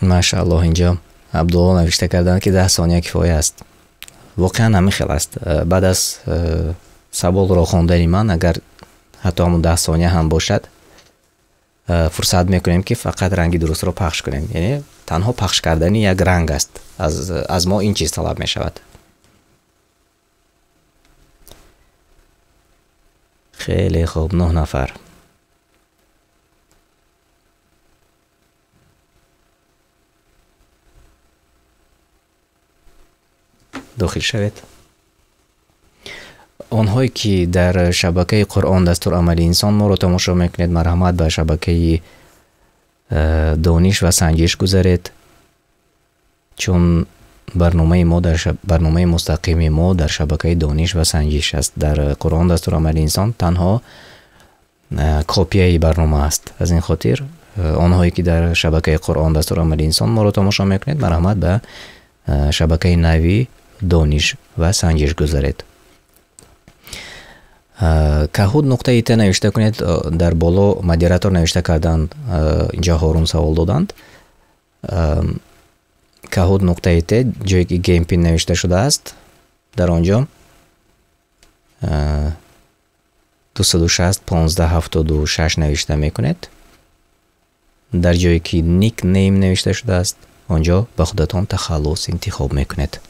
[SPEAKER 1] Машааллоҳ, инҷо Абдулло навишта карданд, ки 10 сония кифоя аст. Воқеан ҳамин хел аст. Баъд аз саволро хондани ман, агар ҳатто ҳамон 10 сония ҳам бошад, фурсат мекунем, ки фақат ранги дурустро пахш кунем. Яъне танҳо пахш кардани як ранг аст. Аз мо ин чиз талаб мешавад. Хеле хуб, 9 нафар. Дохил шавед. Онҳое ки дар шабакаи Қуръон дастурамали инсон моро тамошо мекунед, марҳамат ба шабакаи дониш ва санҷиш гузаред, чун Барномаи мо дар барномаи мустақими мо дар шабакаи Дониш ва Санҷиш аст. Дар Қуръон дастурамали инсон танҳо копияи барнома аст. Аз ин хотир онҳое ки дар шабакаи Қуръон дастурамали инсон моро тамошо мекунед, марҳамат ба шабакаи нави Дониш ва Санҷиш гузаред. Kahoot.it навишта кунед, дар боло модератор навишта карданд, инҷо Ҳорун савол доданд. Kahoot.it ҷое ки game pin навишта шудааст, дар он ҷо 260 15 76 навишта мекунед. Дар ҷое ки nickname навишта шудааст, он ҷо ба худатон тахаллус интихоб мекунед.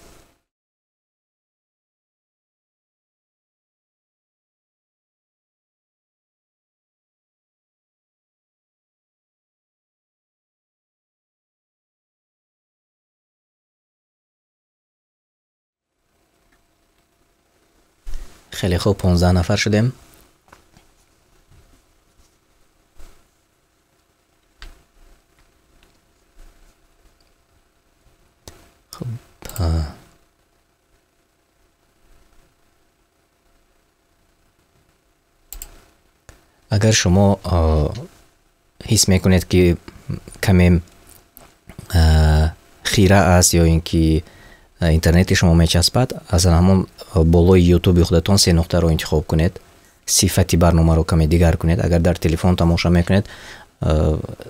[SPEAKER 1] Хеле хуб, 15 нафар шудем. Хуб, агар шумо ҳис мекунед ки каме хира аст ё ин ки интернети шумо мечаспад, аз ҳамон болои ютуби худатон се нуқтаро интихоб кунед, сифати барномаро каме дигар кунед. Агар дар телефон тамошо мекунед,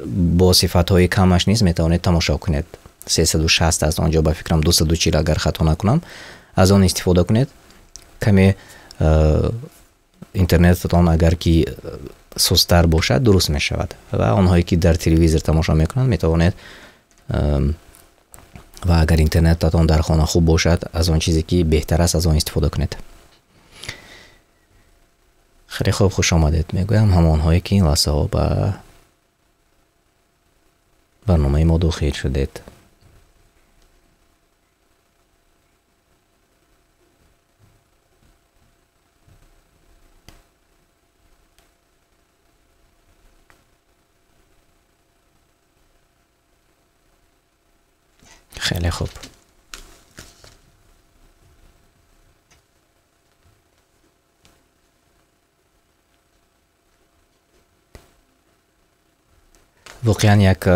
[SPEAKER 1] бо сифатҳои камаш низ метавонед тамошо кунед. 360 аст, он ҷо ба фикрам 240 агар хато накунам, аз он истифода кунед. Каме интернетатон агар ки сустар бошад, дуруст мешавад. Ва онҳое ки дар телевизор тамошо мекунанд, метавонед, ва агар интернетатон дар хона хуб бошад, аз он чизе ки беҳтар аст, аз он истифода кунед. Хеле хуб, хуш омадед мегӯям ҳамонҳое ки ин лаҳзаҳо ба барномаи мо дохил шудед. Хеле хуб. Воқеан як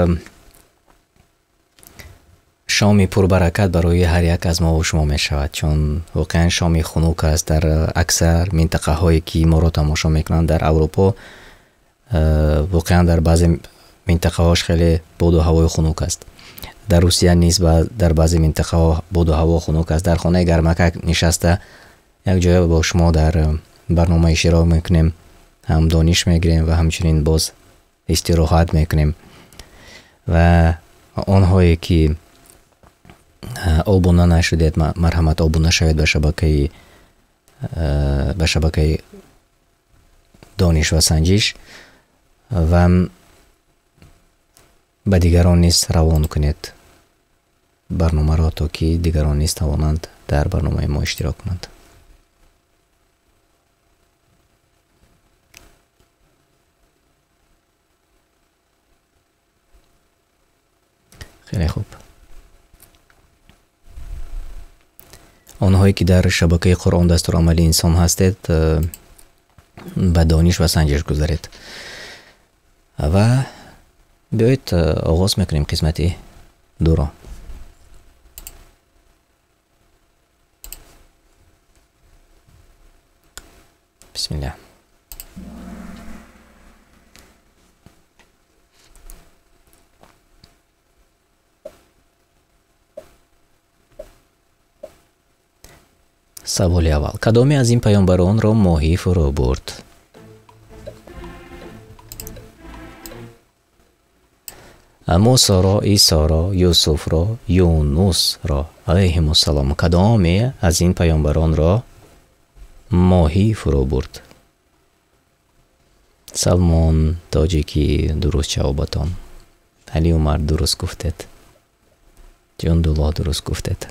[SPEAKER 1] шоми пурбаракат барои ҳар як аз мо ва шумо мешавад, чун воқеан шоми хунук аст. Дар аксар минтақаҳое ки моро тамошо мекунанд дар Аврупо, воқеан дар баъзе минтақаҳош хеле боду ҳавои хунук аст. Дар Русия низ дар баъзе минтақаҳо боду ҳаво хунук аст. Дар хонаи гармакак нишаста як ҷоя бо шумо дар барнома иштирок мекунем, ҳам дониш мегирем ва ҳамчунин боз истироҳат мекунем. Ва онҳое ки обуна нашудед, марҳамат обуна шавед ба шабакаи Дониш ва Санҷиш ва ба дигарон низ равон кунед барномаро, то ки дигарон низ тавонанд дар барномаи мо иштирок кунанд. Хеле хуб. Онҳое ки дар шабакаи Қуръон дастурамали инсон ҳастед, ба Дониш ва Санҷиш гузаред. Ва биёед оғоз мекунем қисмати дуро. Бисмиллаҳ. Саволи аввал. Кадоме аз ин паёмбаронро моҳӣ фурӯ бурд? Мусоро, Исоро, Юсуфро, Юнусро алайҳимуссалом. Кадоме аз ин паёмбаронро моҳӣ фурӯ бурд? Салмон тоҷикӣ дуруст ҷавобатон. Али Умар дуруст гуфтед. Ҷундуллоҳ дуруст гуфтед.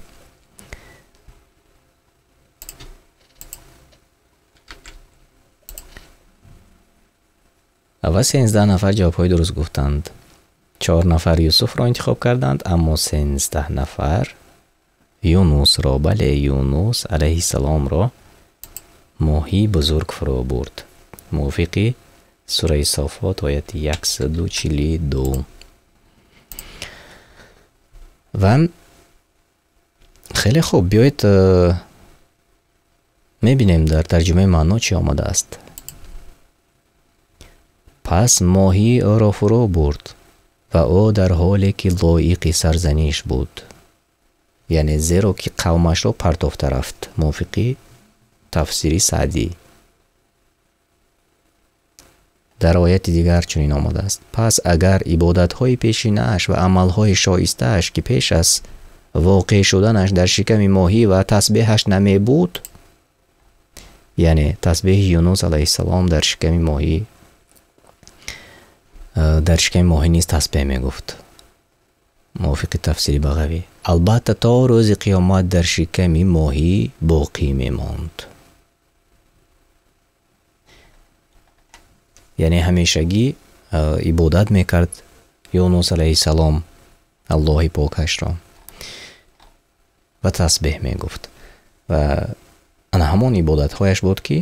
[SPEAKER 1] Ва 13 нафар ҷавобҳои дуруст гуфтанд. 4 нафар Юсуфро интихоб карданд, аммо 13 нафар Юнусро, бале, Юнус алайҳиссаломро моҳии бузург фурӯ бурд. Мувофиқи сураи Софот ояти 142. Ва хеле хуб, биёед мебинем дар тарҷумаи маъно чӣ омадааст. Пас моҳӣ ӯро фурӯ бурд ва ӯ дар ҳоле ки лоиқи сарзаниш буд, яъне зеро ки қавмашро партофта рафт, мувофиқи тафсири Саъдӣ. Дар ояти дигар чунин омадааст: пас агар ибодатҳои пешинааш ва амалҳои шоистааш, ки пеш аз воқеъ шуданаш дар шиками моҳӣ ва тасбеҳаш намебуд, яъне тасбеҳи Юнус алайҳиссалом дар шиками моҳӣ, дар шиками моҳӣ низ тасбеҳ мегуфт, мувофиқи тафсири Бағавӣ, албатта то рӯзи қиёмат дар шиками моҳӣ боқӣ мемонд. Яъне ҳамешагӣ ибодат мекард Юнус алайҳиссалом Аллоҳи покашро ва тасбеҳ мегуфт. Ва ана ҳамон ибодатҳояш буд, ки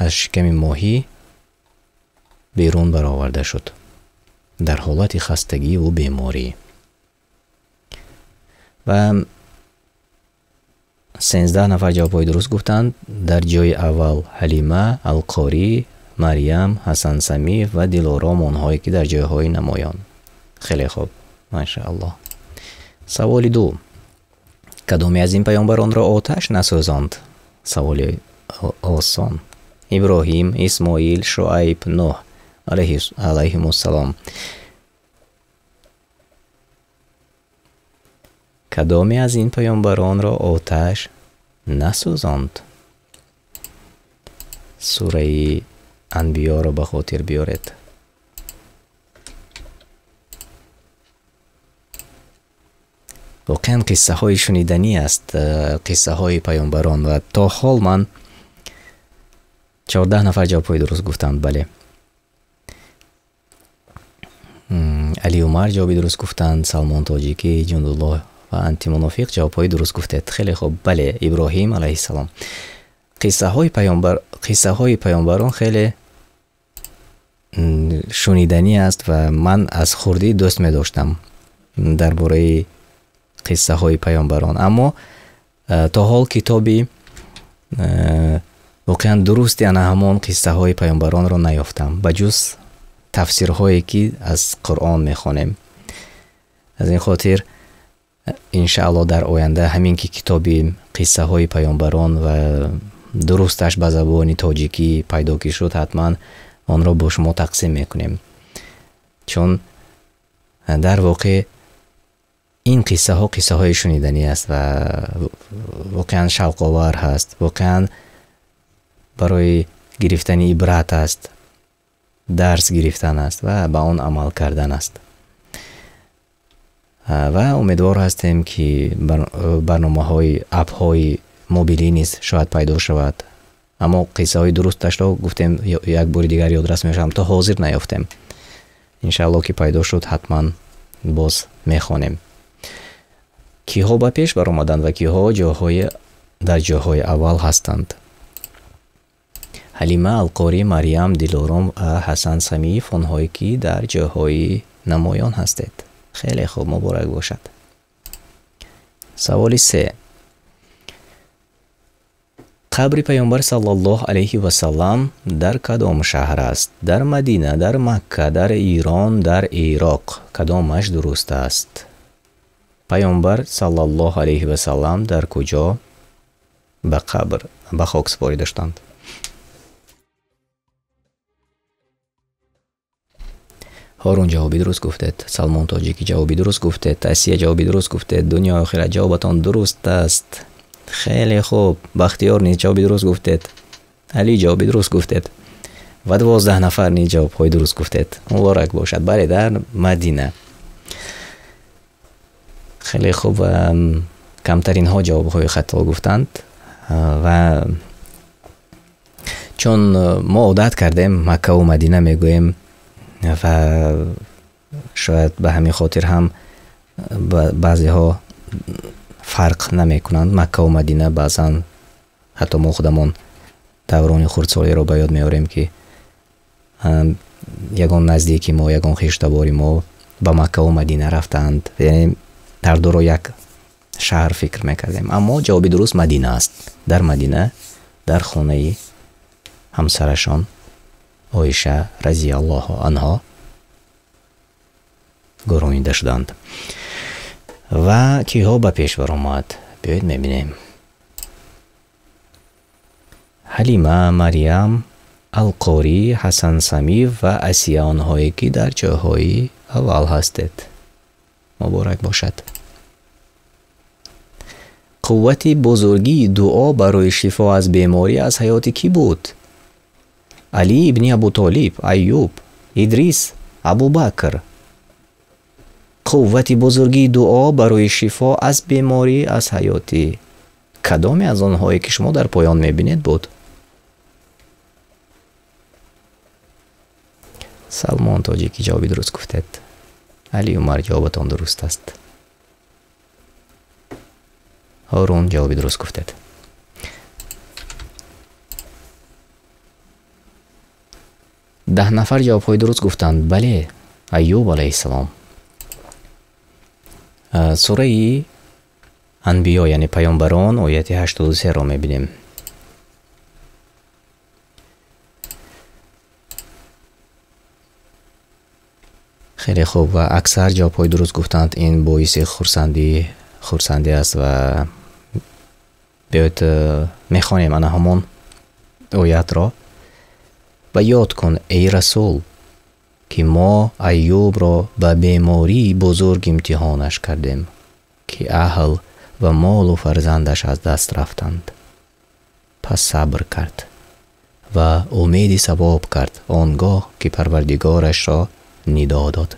[SPEAKER 1] аз шиками моҳӣ берун бароварда шуд дар ҳолати хастагӣ ву беморӣ. Ва 13 нафар ҷавобҳои дуруст гуфтанд. Дар ҷои аввал Ҳалима, Алқорӣ, Марьям, Ҳасан Самиев ва Дилором, онҳое ки дар ҷойҳои намоён. Хеле хуб, машааллоҳ. Саволи 2. Кадоме аз ин паёмбаронро оташ насӯзонд? Саволи осон. Иброҳим, Исмоил, Шуайб, Нӯҳ алайҳимуссалом. Кадоме аз ин паёмбаронро оташ насӯзонд? Сураи Анбиёро ба хотир биёред. Воқеан қиссаҳои шуниданӣ аст, қиссаҳои паёмбарон, ва то ҳол ман 14 нафар ҷавобҳои дуруст гуфтанд. Бале, Али Умар ҷавоби дуруст гуфтанд, Салмон Тоҷикӣ, Ҷундуллоҳ ва Антимунофиқ ҷавобҳои дуруст гуфтед. Хеле хуб, бале, Иброҳим алайҳиссалом. Қиссаҳои паёмбарон хеле шуниданӣ аст ва ман аз хурдӣ дӯст медоштам дар бораи қиссаҳои паёмбарон, аммо то ҳол китоби воқеан дурусти ана ҳамон қиссаҳои паёмбаронро наёфтам, ба ҷуз тафсирҳое ки аз Қуръон мехонем. Аз ин хотир иншааллоҳ дар оянда ҳамин ки китоби қиссаҳои паёмбарон ва дурусташ ба забони тоҷикӣ пайдо ки шуд, ҳатман онро бо шумо тақсим мекунем, чун дар воқеъ ин қиссаҳо қиссаҳои шуниданӣ аст ва воқеан шавқовар ҳаст, воқеан барои гирифтани ибрат аст, дарс гирифтан аст ва ба он амал кардан аст. Ва умедвор ҳастем, ки барномаҳои апҳои мобилӣ низ шояд пайдо шавад, аммо қиссаҳои дурусташро гуфтем, як бори дигар ёдрас мешавам, то ҳозир наёфтем. Иншааллоҳ ки пайдо шуд, ҳатман боз мехонем. Киҳо ба пеш баромаданд ва киҳо дар ҷойҳои аввал ҳастанд? Ҳалима, Алқорӣ, Марьям, Дилором ва Ҳасан Самиев, онҳое ки дар ҷойҳои намоён ҳастед. Хеле хуб, муборак бошад. Саволи 3. Қабри паёмбар саллаллоҳу алайҳи васаллам дар кадом шаҳр аст? Дар Мадина, дар Макка, дар Ирон, дар Ироқ. Кадомаш дуруст аст? Паёмбар саллаллоҳу алайҳи васаллам дар куҷо ба қабр, ба хок супорида шуданд? Ҳорун ҷавоби дуруст гуфтед, Салмон Тоҷикӣ ҷавоби дуруст гуфтед, Асия ҷавоби дуруст гуфтед, дунё охират ҷавобатон дуруст аст. Хеле хуб, Бахтиёр низ ҷавоби дуруст гуфтед, Али ҷавоби дуруст гуфтед ва 12 нафар низ ҷавобҳои дуруст гуфтед. Муборак бошад. Бале, дар Мадина. Хеле хуб, камтаринҳо ҷавобҳои хато гуфтанд ва чун мо одат кардем Маккаву Мадина мегӯем ва шояд ба ҳамин хотир ҳам баъзеҳо Фарқ намекунанд. Макка ва Мадина баъзан ҳатто мо худамон даврони хурдсолиро ба ёд меорем, ки ягон наздики мо, ягон хештабори мо ба Макка ва Мадина рафтаанд. Яъне ҳар дуро як шаҳр фикр мекардем. Аммо ҷавоби дуруст Мадина аст. Дар Мадина, дар хонаи ҳамсарашон Оиша разияллоҳу анҳо гӯронида шуданд. Ва киҳо ба пеш баромад? Биёед мебинем. Ҳалима, Марьям, Алқорӣ, Ҳасан Самив ва Асия, онҳое ки дар ҷойҳои аввал ҳастед. Муборак бошад. Қуввати бузургии дуо барои шифо аз беморӣ аз ҳаёти кӣ буд? Али ибни Абу Толиб, Айюб, Идрис, Абубакр. Қуввати бузургии дуо барои шифо аз беморӣ аз ҳаёти кадоме аз онҳое ки шумо дар поён мебинед буд? Салмон Тоҷикӣ ҷавоби дуруст гуфтед. Али Умар, ҷавобатон дуруст аст. Ҳорун ҷавоби дуруст гуфтед. 10 нафар ҷавобҳои дуруст гуфтанд. Бале, Айюб алайҳиссалом. Сураи Анбиё, яъне Паёмбарон, ояти 83-ро мебинем. Хеле хуб ва аксар ҷавобҳои дуруст гуфтанд. Ин боиси хурсандӣ аст ва биёед мехонем ана ҳамон оятро. Ва ёд кун, эй расул, ки мо Айюбро ба бемории бузург имтиҳонаш кардем, ки аҳл ва молу фарзандаш аз даст рафтанд. Пас сабр кард ва умеди савоб кард он гоҳ ки Парвардигорашро нидо дод: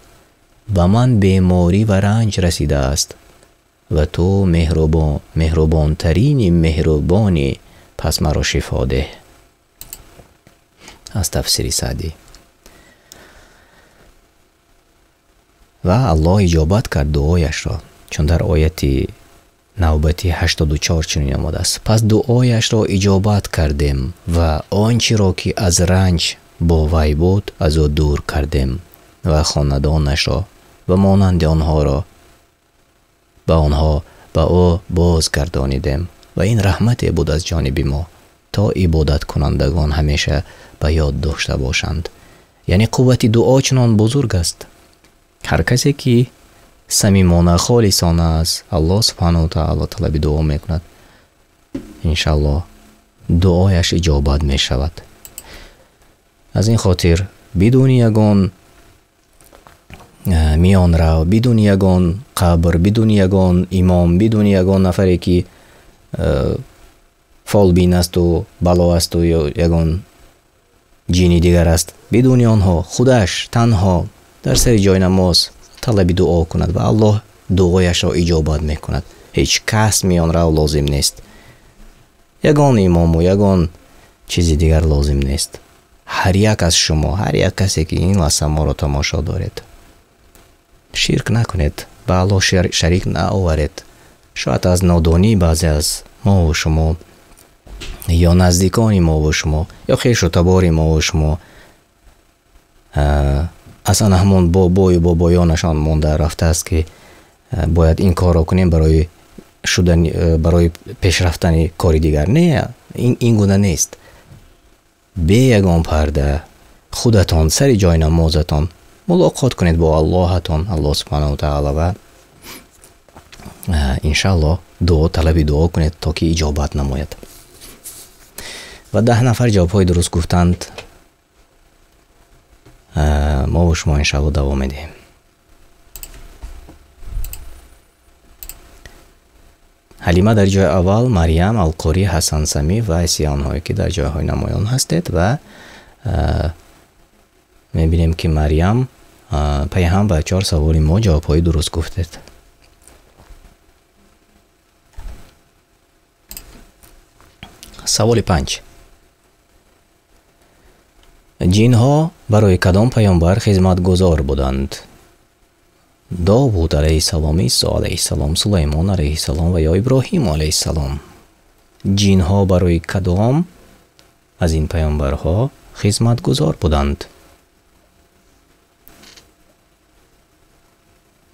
[SPEAKER 1] ба ман беморӣ ва ранҷ расидааст ва ту меҳрубонтарини меҳрубонӣ, пас маро шифо деҳ. Аз тафсири Саъдӣ. Ва Аллоҳ иҷобат кард дуояшро, чун дар ояти навбати 84 чунин омадааст: пас дуояшро иҷобат кардем ва он чиро ки аз ранҷ бо вай буд аз ӯ дур кардем ва хонадонашро ва монанди онҳоро ба онҳо ба ӯ бозгардонидем ва ин раҳмате буд аз ҷониби мо, то ибодаткунандагон ҳамеша ба ёд дошта бошанд. Яъне қуввати дуо чунон бузург аст. Ҳар касе ки самимона, холисона аз Аллоҳ субҳанаҳу ва таъоло талаби дуо мекунад, иншааллоҳ дуояш иҷобат мешавад. Аз ин хотир бидуни ягон миёнрав, бидуни ягон қабр, бидуни ягон имом, бидуни ягон нафаре ки фолбин асту бало асту ё ягон ҷини дигар аст, бидуни онҳо худаш танҳо дар сари ҷои намоз талаби дуо кунад ва Аллоҳ дуояшро иҷобат мекунад. Ҳеҷ кас миёнрав лозим нест, ягон имому ягон чизи дигар лозим нест. Ҳар як аз шумо, ҳар як касе ки ин лаҳза моро тамошо доред, ширк накунед, ба Аллоҳ шарик наоваред. Шояд аз нодонӣ баъзе аз мову шумо ё наздикони мову шумо ё хешу табори мову шумо аз ана ҳамон бобою бобоёнашон монда рафтааст, ки бояд ин корро кунем барои шудан, барои пешрафтани кори дигар. Не, ин гуна нест. Бе ягон парда худатон сари ҷои намозатон мулоқот кунед бо Аллоҳатон, Аллоҳ субҳанаҳу ва таъоло, ва иншааллоҳ дуо, талаби дуо кунед то ки иҷобат намояд. Ва 10 нафар ҷавобҳои дуруст гуфтанд. Мо бо шумо иншааллоҳ давом медиҳем. Ҳалима дар ҷои аввал, Марьям, Алқорӣ, Ҳасан Самӣ ва Асия, онҳое ки дар ҷойҳои намоён ҳастед. Ва мебинем ки Марьям пайҳам ба 4 саволи мо ҷавобҳои дуруст гуфтед. Саволи 5. Ҷинҳо барои кадом паёмбар хизматгузор буданд? Довуд алайҳиссалом, Исо алайҳиссалом, Сулаймон алайҳиссалом ва ё Иброҳим алайҳиссалом. Ҷинҳо барои кадом аз ин паёмбарҳо хизматгузор буданд?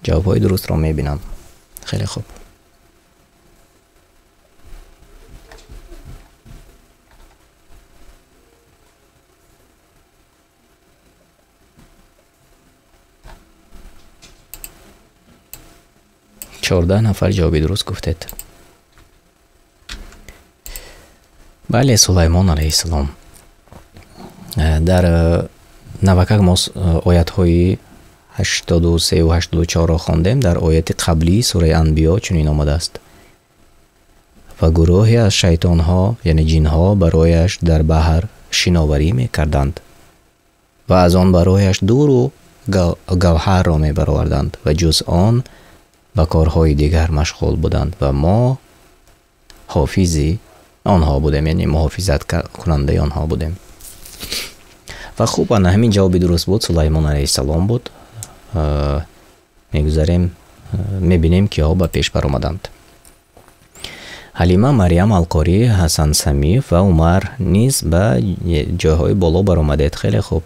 [SPEAKER 1] Ҷавобҳои дурустро мебинам. Хеле хуб. 14 нафар ҷавоби дуруст гуфтед. Бале, Сулаймон алайҳиссалом. Дар навакак мо оятҳои 83 ва 84-ро хондем. Дар ояти қаблии сураи Анбиё чунин омадааст: ва гурӯҳе аз шайтонҳо, яъне ҷинҳо, барояш дар баҳр шиноварӣ мекарданд ва аз он барояш дуру гавҳарро мебароварданд ва ҷуз он ба корҳои дигар машғул буданд ва мо ҳофизи онҳо будем, яъне муҳофизаткунандаи онҳо будем. Ва хуб, ана ҳамин ҷавоби дуруст буд, Сулаймон алайҳиссалом буд. Мегузарем, мебинем киҳо ба пеш баромаданд. Ҳалима, Марьям Алқорӣ, Ҳасан Самиев ва Умар низ ба ҷойҳои боло баромадед. Хеле хуб.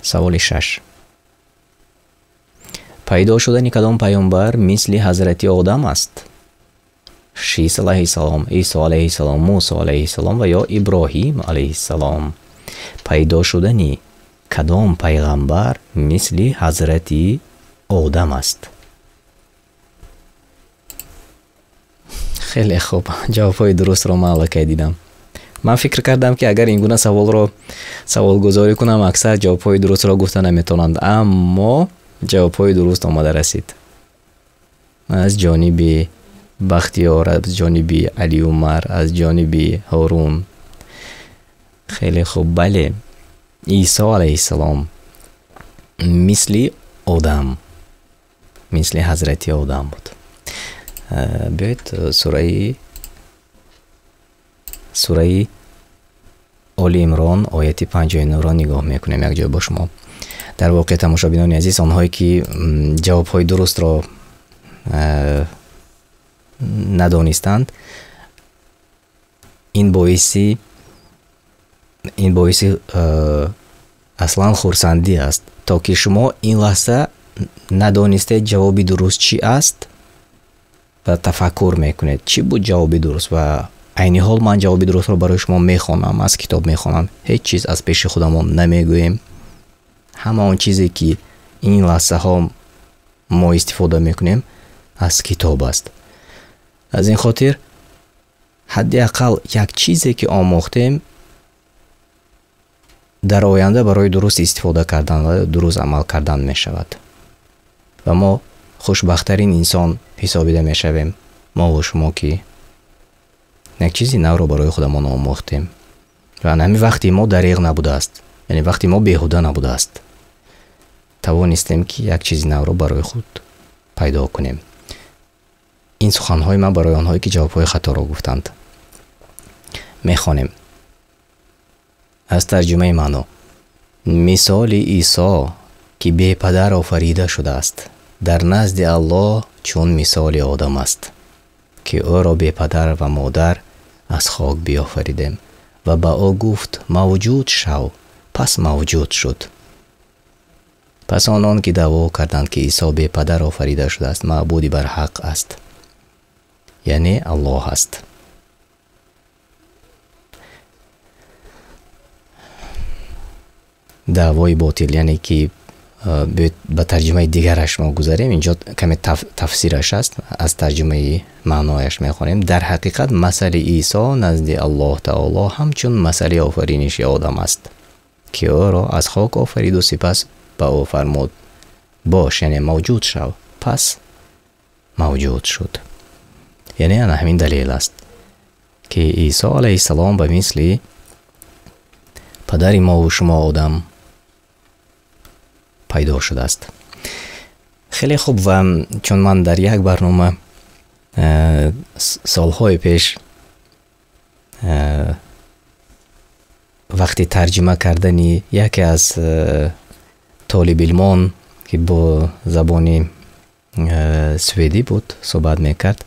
[SPEAKER 1] Саволи 6. Пайдо шудани кадом паёмбар мисли ҳазрати Одам аст? Шис алайҳиссалом, Исо алайҳиссалом, Мусо алайҳиссалом ва ё Иброҳим алайҳиссалом. Пайдо шудани кадом пайғамбар мисли ҳазрати Одам аст? Хеле хуб, ҷавобҳои дурустро ман аллакай дидам. Ман фикр кардам, ки агар ин гуна саволро саволгузорӣ кунам, аксар ҷавобҳои дурустро гуфта наметавонанд, аммо ҷавобҳои дуруст омада расид. Аз ҷониби Бахтиёр, аз ҷониби Алиумар, аз ҷониби Ҳорун. Хеле хуб, бале, Исо алайҳиссалом мисли Одам, мисли ҳазрати Одам буд. Биёед сураи Оли Имрон ояти 59-ро нигоҳ мекунем якҷоя бо шумо. Дар воқеъ, тамошобинони азиз, онҳое ки ҷавобҳои дурустро надонистанд, ин боиси аслан хурсандӣ аст, то ки шумо ин лаҳза надонистед ҷавоби дуруст чӣ аст ва тафаккур мекунед, чӣ буд ҷавоби дуруст. Ва айни ҳол ман ҷавоби дурустро барои шумо мехонам, аз китоб мехонам, ҳеҷ чиз аз пеши худамон намегӯем. Ҳама он чизе ки ин лаҳзаҳо мо истифода мекунем аз китоб аст. Аз ин хотир ҳадди ақал як чизе ки омӯхтем дар оянда барои дуруст истифода кардан ва дуруст амал кардан мешавад. Ва мо хушбахттарин инсон ҳисобида мешавем, мо ва шумо, ки як чизи навро барои худамон омӯхтем. Ва ҳамин вақти мо дариғ набудааст, яъне вақти мо беҳуда набудааст. Тавонистем ки як чизи навро барои худ пайдо кунем. Ин суханҳои ман барои онҳое ки ҷавобҳои хаторо гуфтанд. Мехонем аз тарҷумаи маъно. Мисоли Исо, ки бепадар офарида шудааст, дар назди Аллоҳ чун мисоли Одам аст, ки ӯро бепадар ва модар аз хок биёфаридем ва ба ӯ гуфт: мавҷуд шав, пас мавҷуд шуд. Пас онон ки даъво карданд, ки Исо бепадар офарида шудааст, маъбуди барҳақ аст, яъне Аллоҳ аст. Даъвои ботил, яъне ки ба тарҷумаи дигараш мо гузарем, инҷо каме тафсираш аст, аз тарҷумаи маънояш мехонем. Дар ҳақиқат масали Исо назди Аллоҳ таоло ҳамчун масали офариниши Одам аст, ки ӯро аз хок офариду сипас ба ӯ фармуд: бош, яъне мавҷуд шав, пас мавҷуд шуд. Яъне ана ҳамин далел аст, ки Исо алайҳиссалом ба мисли падари мо ва шумо Одам пайдо шудааст. Хеле хуб. Ва чун ман дар як барнома солҳои пеш Вақти тарҷима кардани яке аз толибилмон, ки бо забони шведӣ буд, суҳбат мекард,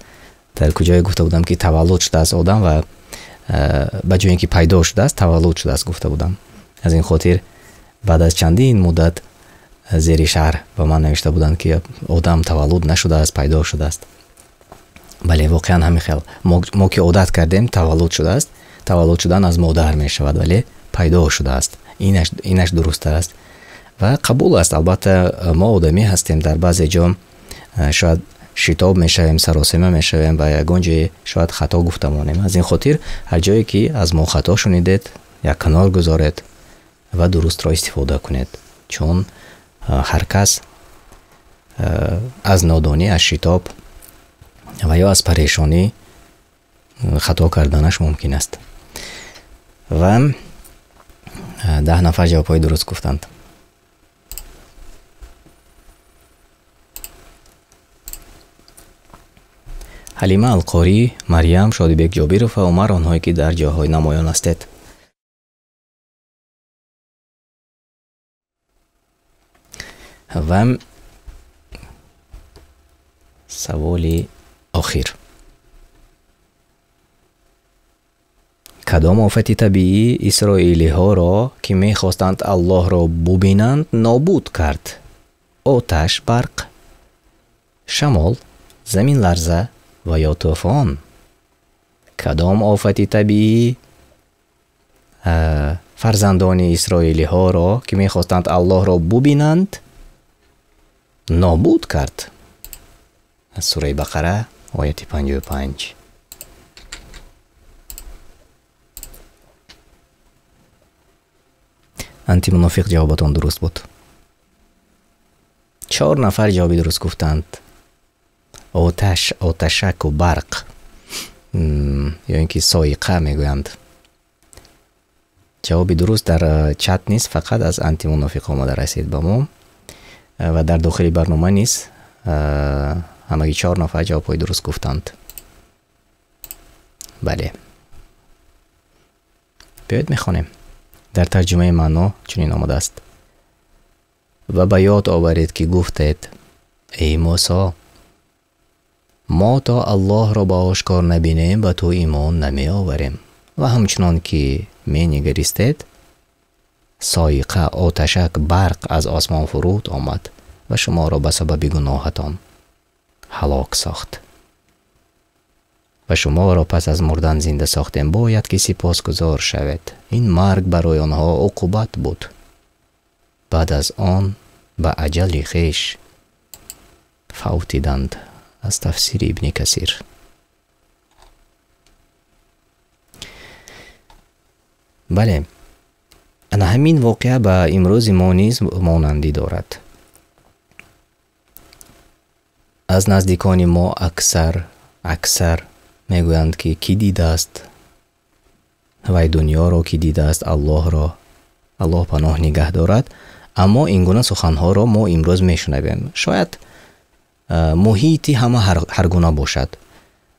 [SPEAKER 1] дар куҷое гуфта будам, ки таваллуд шудааст одам ва ба ҷое ки пайдо шудааст, таваллуд шудааст гуфта будам. Аз ин хотир баъд аз чандин муддат зери шаҳр ба ман навишта буданд, ки одам таваллуд нашудааст, пайдо шудааст. Бале, воқеан ҳамин хел. Мо ки одат кардем, таваллуд шудааст, таваллуд шудан аз модар мешавад, вале пайдо шудааст. Инаш дурусттар аст ва қабул аст. Албатта мо одамӣ ҳастем, дар баъзе ҷо шояд шитоб мешавем, саросема мешавем ва ягон ҷое шояд хато гуфта монем. Аз ин хотир ҳар ҷое ки аз мо хато шунидед, як канор гузоред ва дурустро истифода кунед, чун ҳар кас аз нодонӣ, аз шитоб ва ё аз парешонӣ хато карданаш мумкин аст. Ва 10 нафар ҷавобҳои дуруст гуфтанд. Ҳалима Алқорӣ, Марьям, Шодибек Ҷобиров ва Умар, онҳое ки дар ҷойҳои намоён ҳастед. Ва саволи охир. Кадом офати табиӣ исроилиҳоро, ки мехостанд Аллоҳро бубинанд, нобуд кард? Оташ, барқ, шамол, заминларза ва ё тӯфон? Кадом офати табиӣ фарзандони исроилиҳоро, ки мехостанд Аллоҳро бубинанд, нобуд кард? Аз сураи Бақара, ояти 55. Антимунофиқ, ҷавобатон дуруст буд. 4 нафар ҷавоби дуруст гуфтанд. Оташ, оташаку барқ, ё ин ки соиқа мегӯянд. Ҷавоби дуруст дар чат низ фақат аз антимунофиқ омада расид ба мо ва дар дохили барнома низ ҳамагӣ 4 нафар ҷавобҳои дуруст гуфтанд. Бале, биёед мехонем. Дар тарҷумаи маъно чунин омадааст: ва ба ёд оваред, ки гуфтед: эй Мусо, мо то Аллоҳро ба ошкор набинем, ба ту имон намеоварем. Ва ҳамчунон ки менигаристед, соиқа, оташак, барқ аз осмон фуруд омад ва шуморо ба сабаби гуноҳатон ҳалок сохт. Ва шуморо пас аз мурдан зинда сохтем, бояд ки сипосгузор шавед. Ин марг барои онҳо уқубат буд. Баъд аз он ба аҷали хеш фавтиданд. Аз тафсири Ибни Касир. Бале, ана ҳамин воқеа ба имрӯзи мо низ монандӣ дорад. Аз наздикони мо аксар мегӯянд, ки кӣ дидааст вай дунёро, кӣ дидааст Аллоҳро, Аллоҳ паноҳ нигаҳ дорад. Аммо ин гуна суханҳоро мо имрӯз мешунавем. Шояд муҳити ҳама ҳар гуна бошад.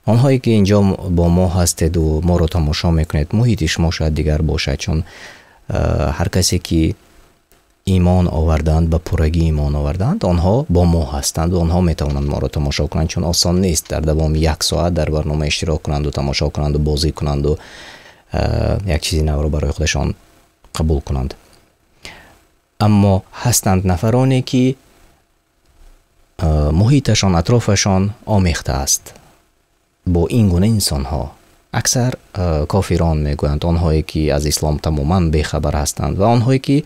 [SPEAKER 1] Онҳое ки инҷо бо мо ҳастеду моро тамошо мекунед, муҳити шумо шояд дигар бошад, чун ҳар касе ки имон оварданд, ба пуррагӣ имон оварданд, онҳо бо мо ҳастанд ва онҳо метавонанд моро тамошо кунанд, чун осон нест дар давоми як соат дар барнома иштирок кунанду, тамошо кунанду, бозӣ кунанду, як чизи навро барои худашон қабул кунанд. Аммо ҳастанд нафароне, ки муҳиташон, атрофашон омехта аст бо ин гуна инсонҳо. Аксар кофирон мегӯянд, онҳое ки аз ислом тамоман бехабар ҳастанд ва онҳое ки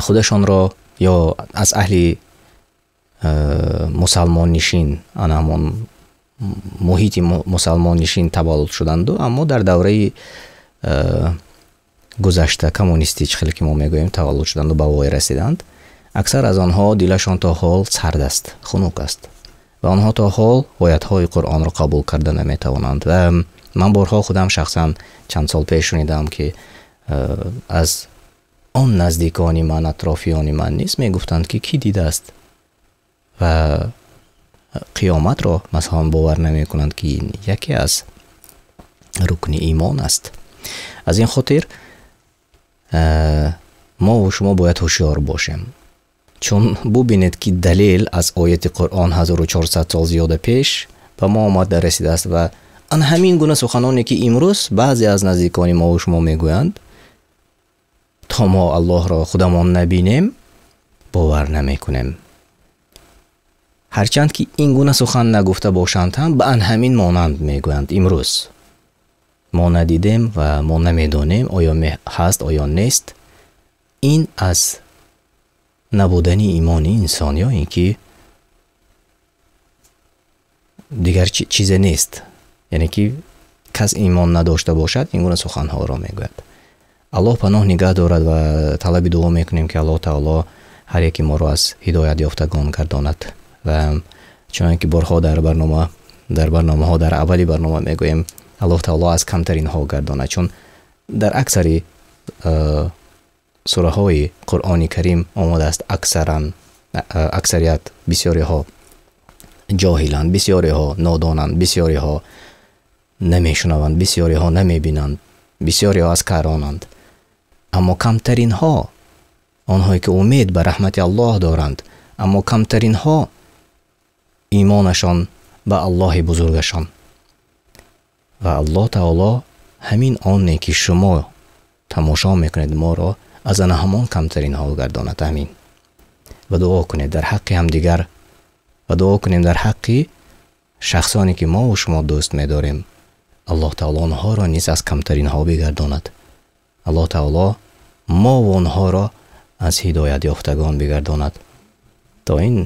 [SPEAKER 1] худашонро ё аз аҳли мусалмоннишин, ана ҳамон муҳити мусалмоннишин таваллуд шуданду, аммо дар давраи гузашта коммунистӣ, чӣ хеле ки мо мегӯем, таваллуд шуданду, ба воя расиданд. Аксар аз онҳо дилашон то ҳол сард аст, хунук аст ва онҳо то ҳол оятҳои Қуръонро қабул карда наметавонанд. Ва ман борҳо худам шахсан чанд сол пеш шунидам, ки аз он наздикони ман, атрофиёни ман низ мегуфтанд, ки кӣ дидааст ва қиёматро масалан бовар намекунанд, ки ин яке аз рукни имон аст. Аз ин хотир мо ва шумо бояд ҳушёр бошем. Чун бубинед, ки далел аз ояти Қуръон 1400 сол зиёда пеш ба мо омада расидааст ва ан ҳамин гуна суханоне, ки имрӯз баъзе аз наздикони мо ва шумо мегӯянд, то мо Аллоҳро худамон набинем, бовар намекунем. Ҳарчанд ки ин гуна сухан нагуфта бошанд ҳам, ба ан ҳамин монанд мегӯянд имрӯз. Мо надидем ва мо намедонем, оё ҳаст, оё нест. Ин аз набудани имони инсон ё ин ки дигар чизе нест. Яъне ки кас имон надошта бошад, ин гуна суханҳоро мегӯяд. Аллоҳ паноҳ нигаҳ дорад ва талаби дуо мекунем, ки Аллоҳ таоло ҳар яки моро аз ҳидоят ёфтагон гардонад. Ва чунон ки борҳо дар барномаҳо, дар аввали барнома мегӯем, Аллоҳ таоло аз камтаринҳо гардонад, чун дар аксари сураҳои Қуръони Карим омадааст аксарият бисёриҳо ҷоҳиланд, бисёриҳо нодонанд, бисёриҳо намешунаванд, бисёриҳо намебинанд, бисёриҳо аз каронанд. Аммо камтаринҳо, онҳое ки умед ба раҳмати Аллоҳ доранд, аммо камтаринҳо имонашон ба Аллоҳи бузургашон. Ва Аллоҳ таоло ҳамин оне ки шумо тамошо мекунед моро аз ана ҳамон камтаринҳо гардонад. Амин. Ва дуо кунед дар ҳаққи ҳамдигар ва дуо кунем дар ҳаққи шахсоне ки мо ва шумо дӯст медорем. Аллоҳ таоло онҳоро низ аз камтаринҳо бигардонад. Аллоҳ таоло мо ва онҳоро аз ҳидоят ёфтагон бигардонад. То ин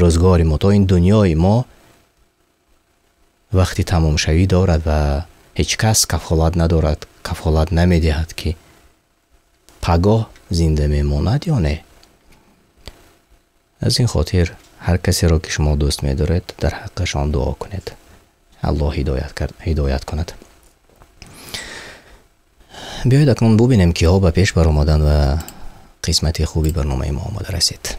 [SPEAKER 1] рӯзгори мо, то ин дунёи мо вақти тамомшавӣ дорад ва ҳеҷ кас кафолат надорад, кафолат намедиҳад, ки пагоҳ зинда мемонад ё не. Аз ин хотир ҳар касеро ки шумо дӯст медоред, дар ҳаққашон дуо кунед. Аллоҳ ҳидоят кунад. Биёед акнун бубинем, киҳо ба пеш баромаданд ва қисмати хуби барномаи мо омада расид.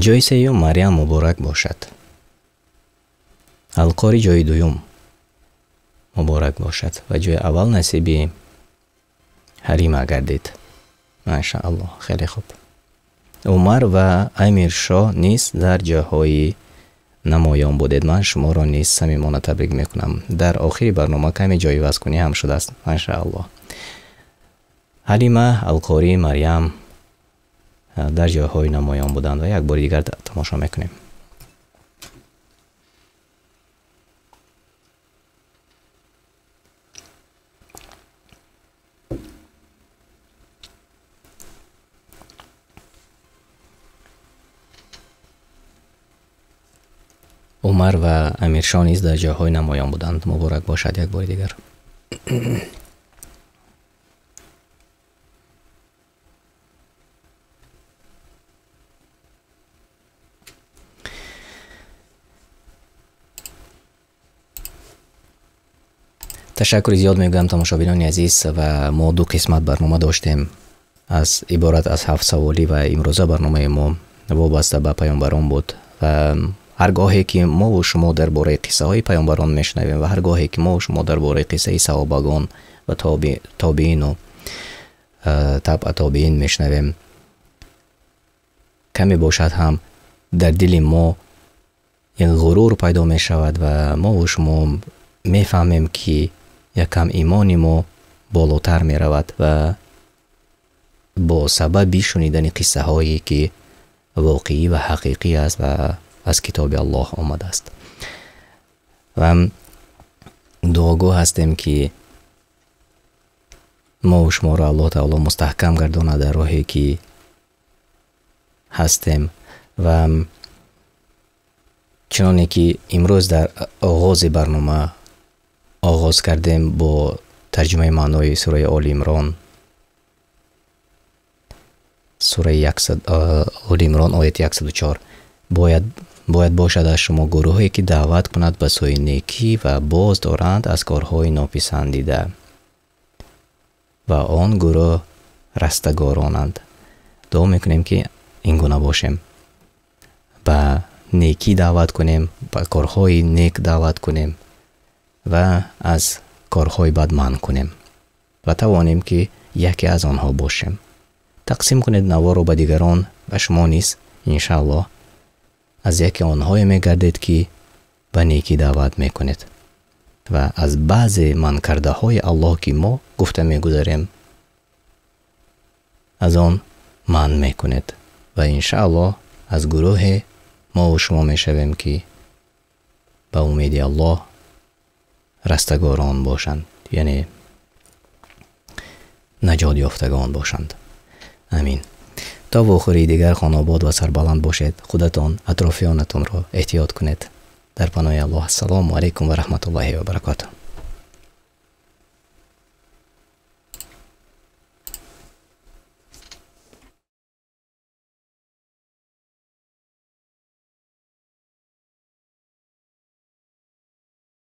[SPEAKER 1] Ҷои сеюм Марьям муборак бошад. Алқори ҷои дуюм муборак бошад ва ҷои аввал насиби Ҳалима гардид. Машааллоҳ, хеле хуб. Умар ва Амиршоҳ низ дар ҷойҳои намоён будед. Ман шуморо низ самимона табрик мекунам. Дар охири барнома каме ҷойивазкунӣ ҳам шудааст. Машааллоҳ. Ҳалима, Алқорӣ, Марьям дар ҷойҳои намоён буданд ва як бори дигар тамошо мекунем. Умар ва Амиршоҳ низ дар ҷойҳои намоён буданд. Муборак бошад як бори дигар. Ташаккури зиёд мегӯям тамошобинони азиз, ва мо ду қисмат барнома доштем аз иборат аз 7 саволӣ ва имрӯза барномаи мо вобаста ба паёмбарон буд. Ва ҳар гоҳе ки мо ва шумо дар бораи қиссаҳои паёмбарон мешунавем ва ҳар гоҳе ки мо ва шумо дар бораи қиссаи саҳобагон ва тобеину табъа тобеин мешунавем, каме бошад ҳам дар дили мо як ғурур пайдо мешавад ва мо ва шумо мефаҳмем, ки якам имони мо болотар меравад ва бо сабаби шунидани қиссаҳое ки воқеӣ ва ҳақиқӣ аст ва аз китоби Аллоҳ омадааст. Ва дуогӯ ҳастем, ки мо ва шуморо Аллоҳ таоло мустаҳкам гардонад дар роҳе ки ҳастем. Ва чуноне ки имрӯз дар оғози барнома оғоз кардем бо тарҷумаи маънои сураи Оли Имрон, сураи Оли Имрон ояти 104, бояд бошад аз шумо гурӯҳе ки даъват кунад ба сӯи некӣ ва боз доранд аз корҳои нописандида, ва он гурӯҳ растагоронанд. Дуо мекунем, ки ин гуна бошем, ба некӣ даъват кунем, ба корҳои нек даъват кунем ва аз корҳои бад манъ кунем ва тавонем, ки яке аз онҳо бошем. Тақсим кунед наворро ба дигарон ва шумо низ, иншааллоҳ, аз яке онҳое мегардед, ки ба некӣ даъват мекунед ва аз баъзе манъкардаҳои Аллоҳ, ки мо гуфта мегузарем, аз он манъ мекунед ва иншааллоҳ аз гурӯҳе мову шумо мешавем, ки ба умеди Аллоҳ растагорон бошанд, яъне наҷот ёфтагон бошанд. Амин. То вохӯрии дигар хонобод ва сарбаланд бошед. Худатон, атрофиёнатонро эҳтиёт кунед. Дар паноҳи Аллоҳ. Ассалому алайкум ва раҳматуллоҳи ва баракотуҳ.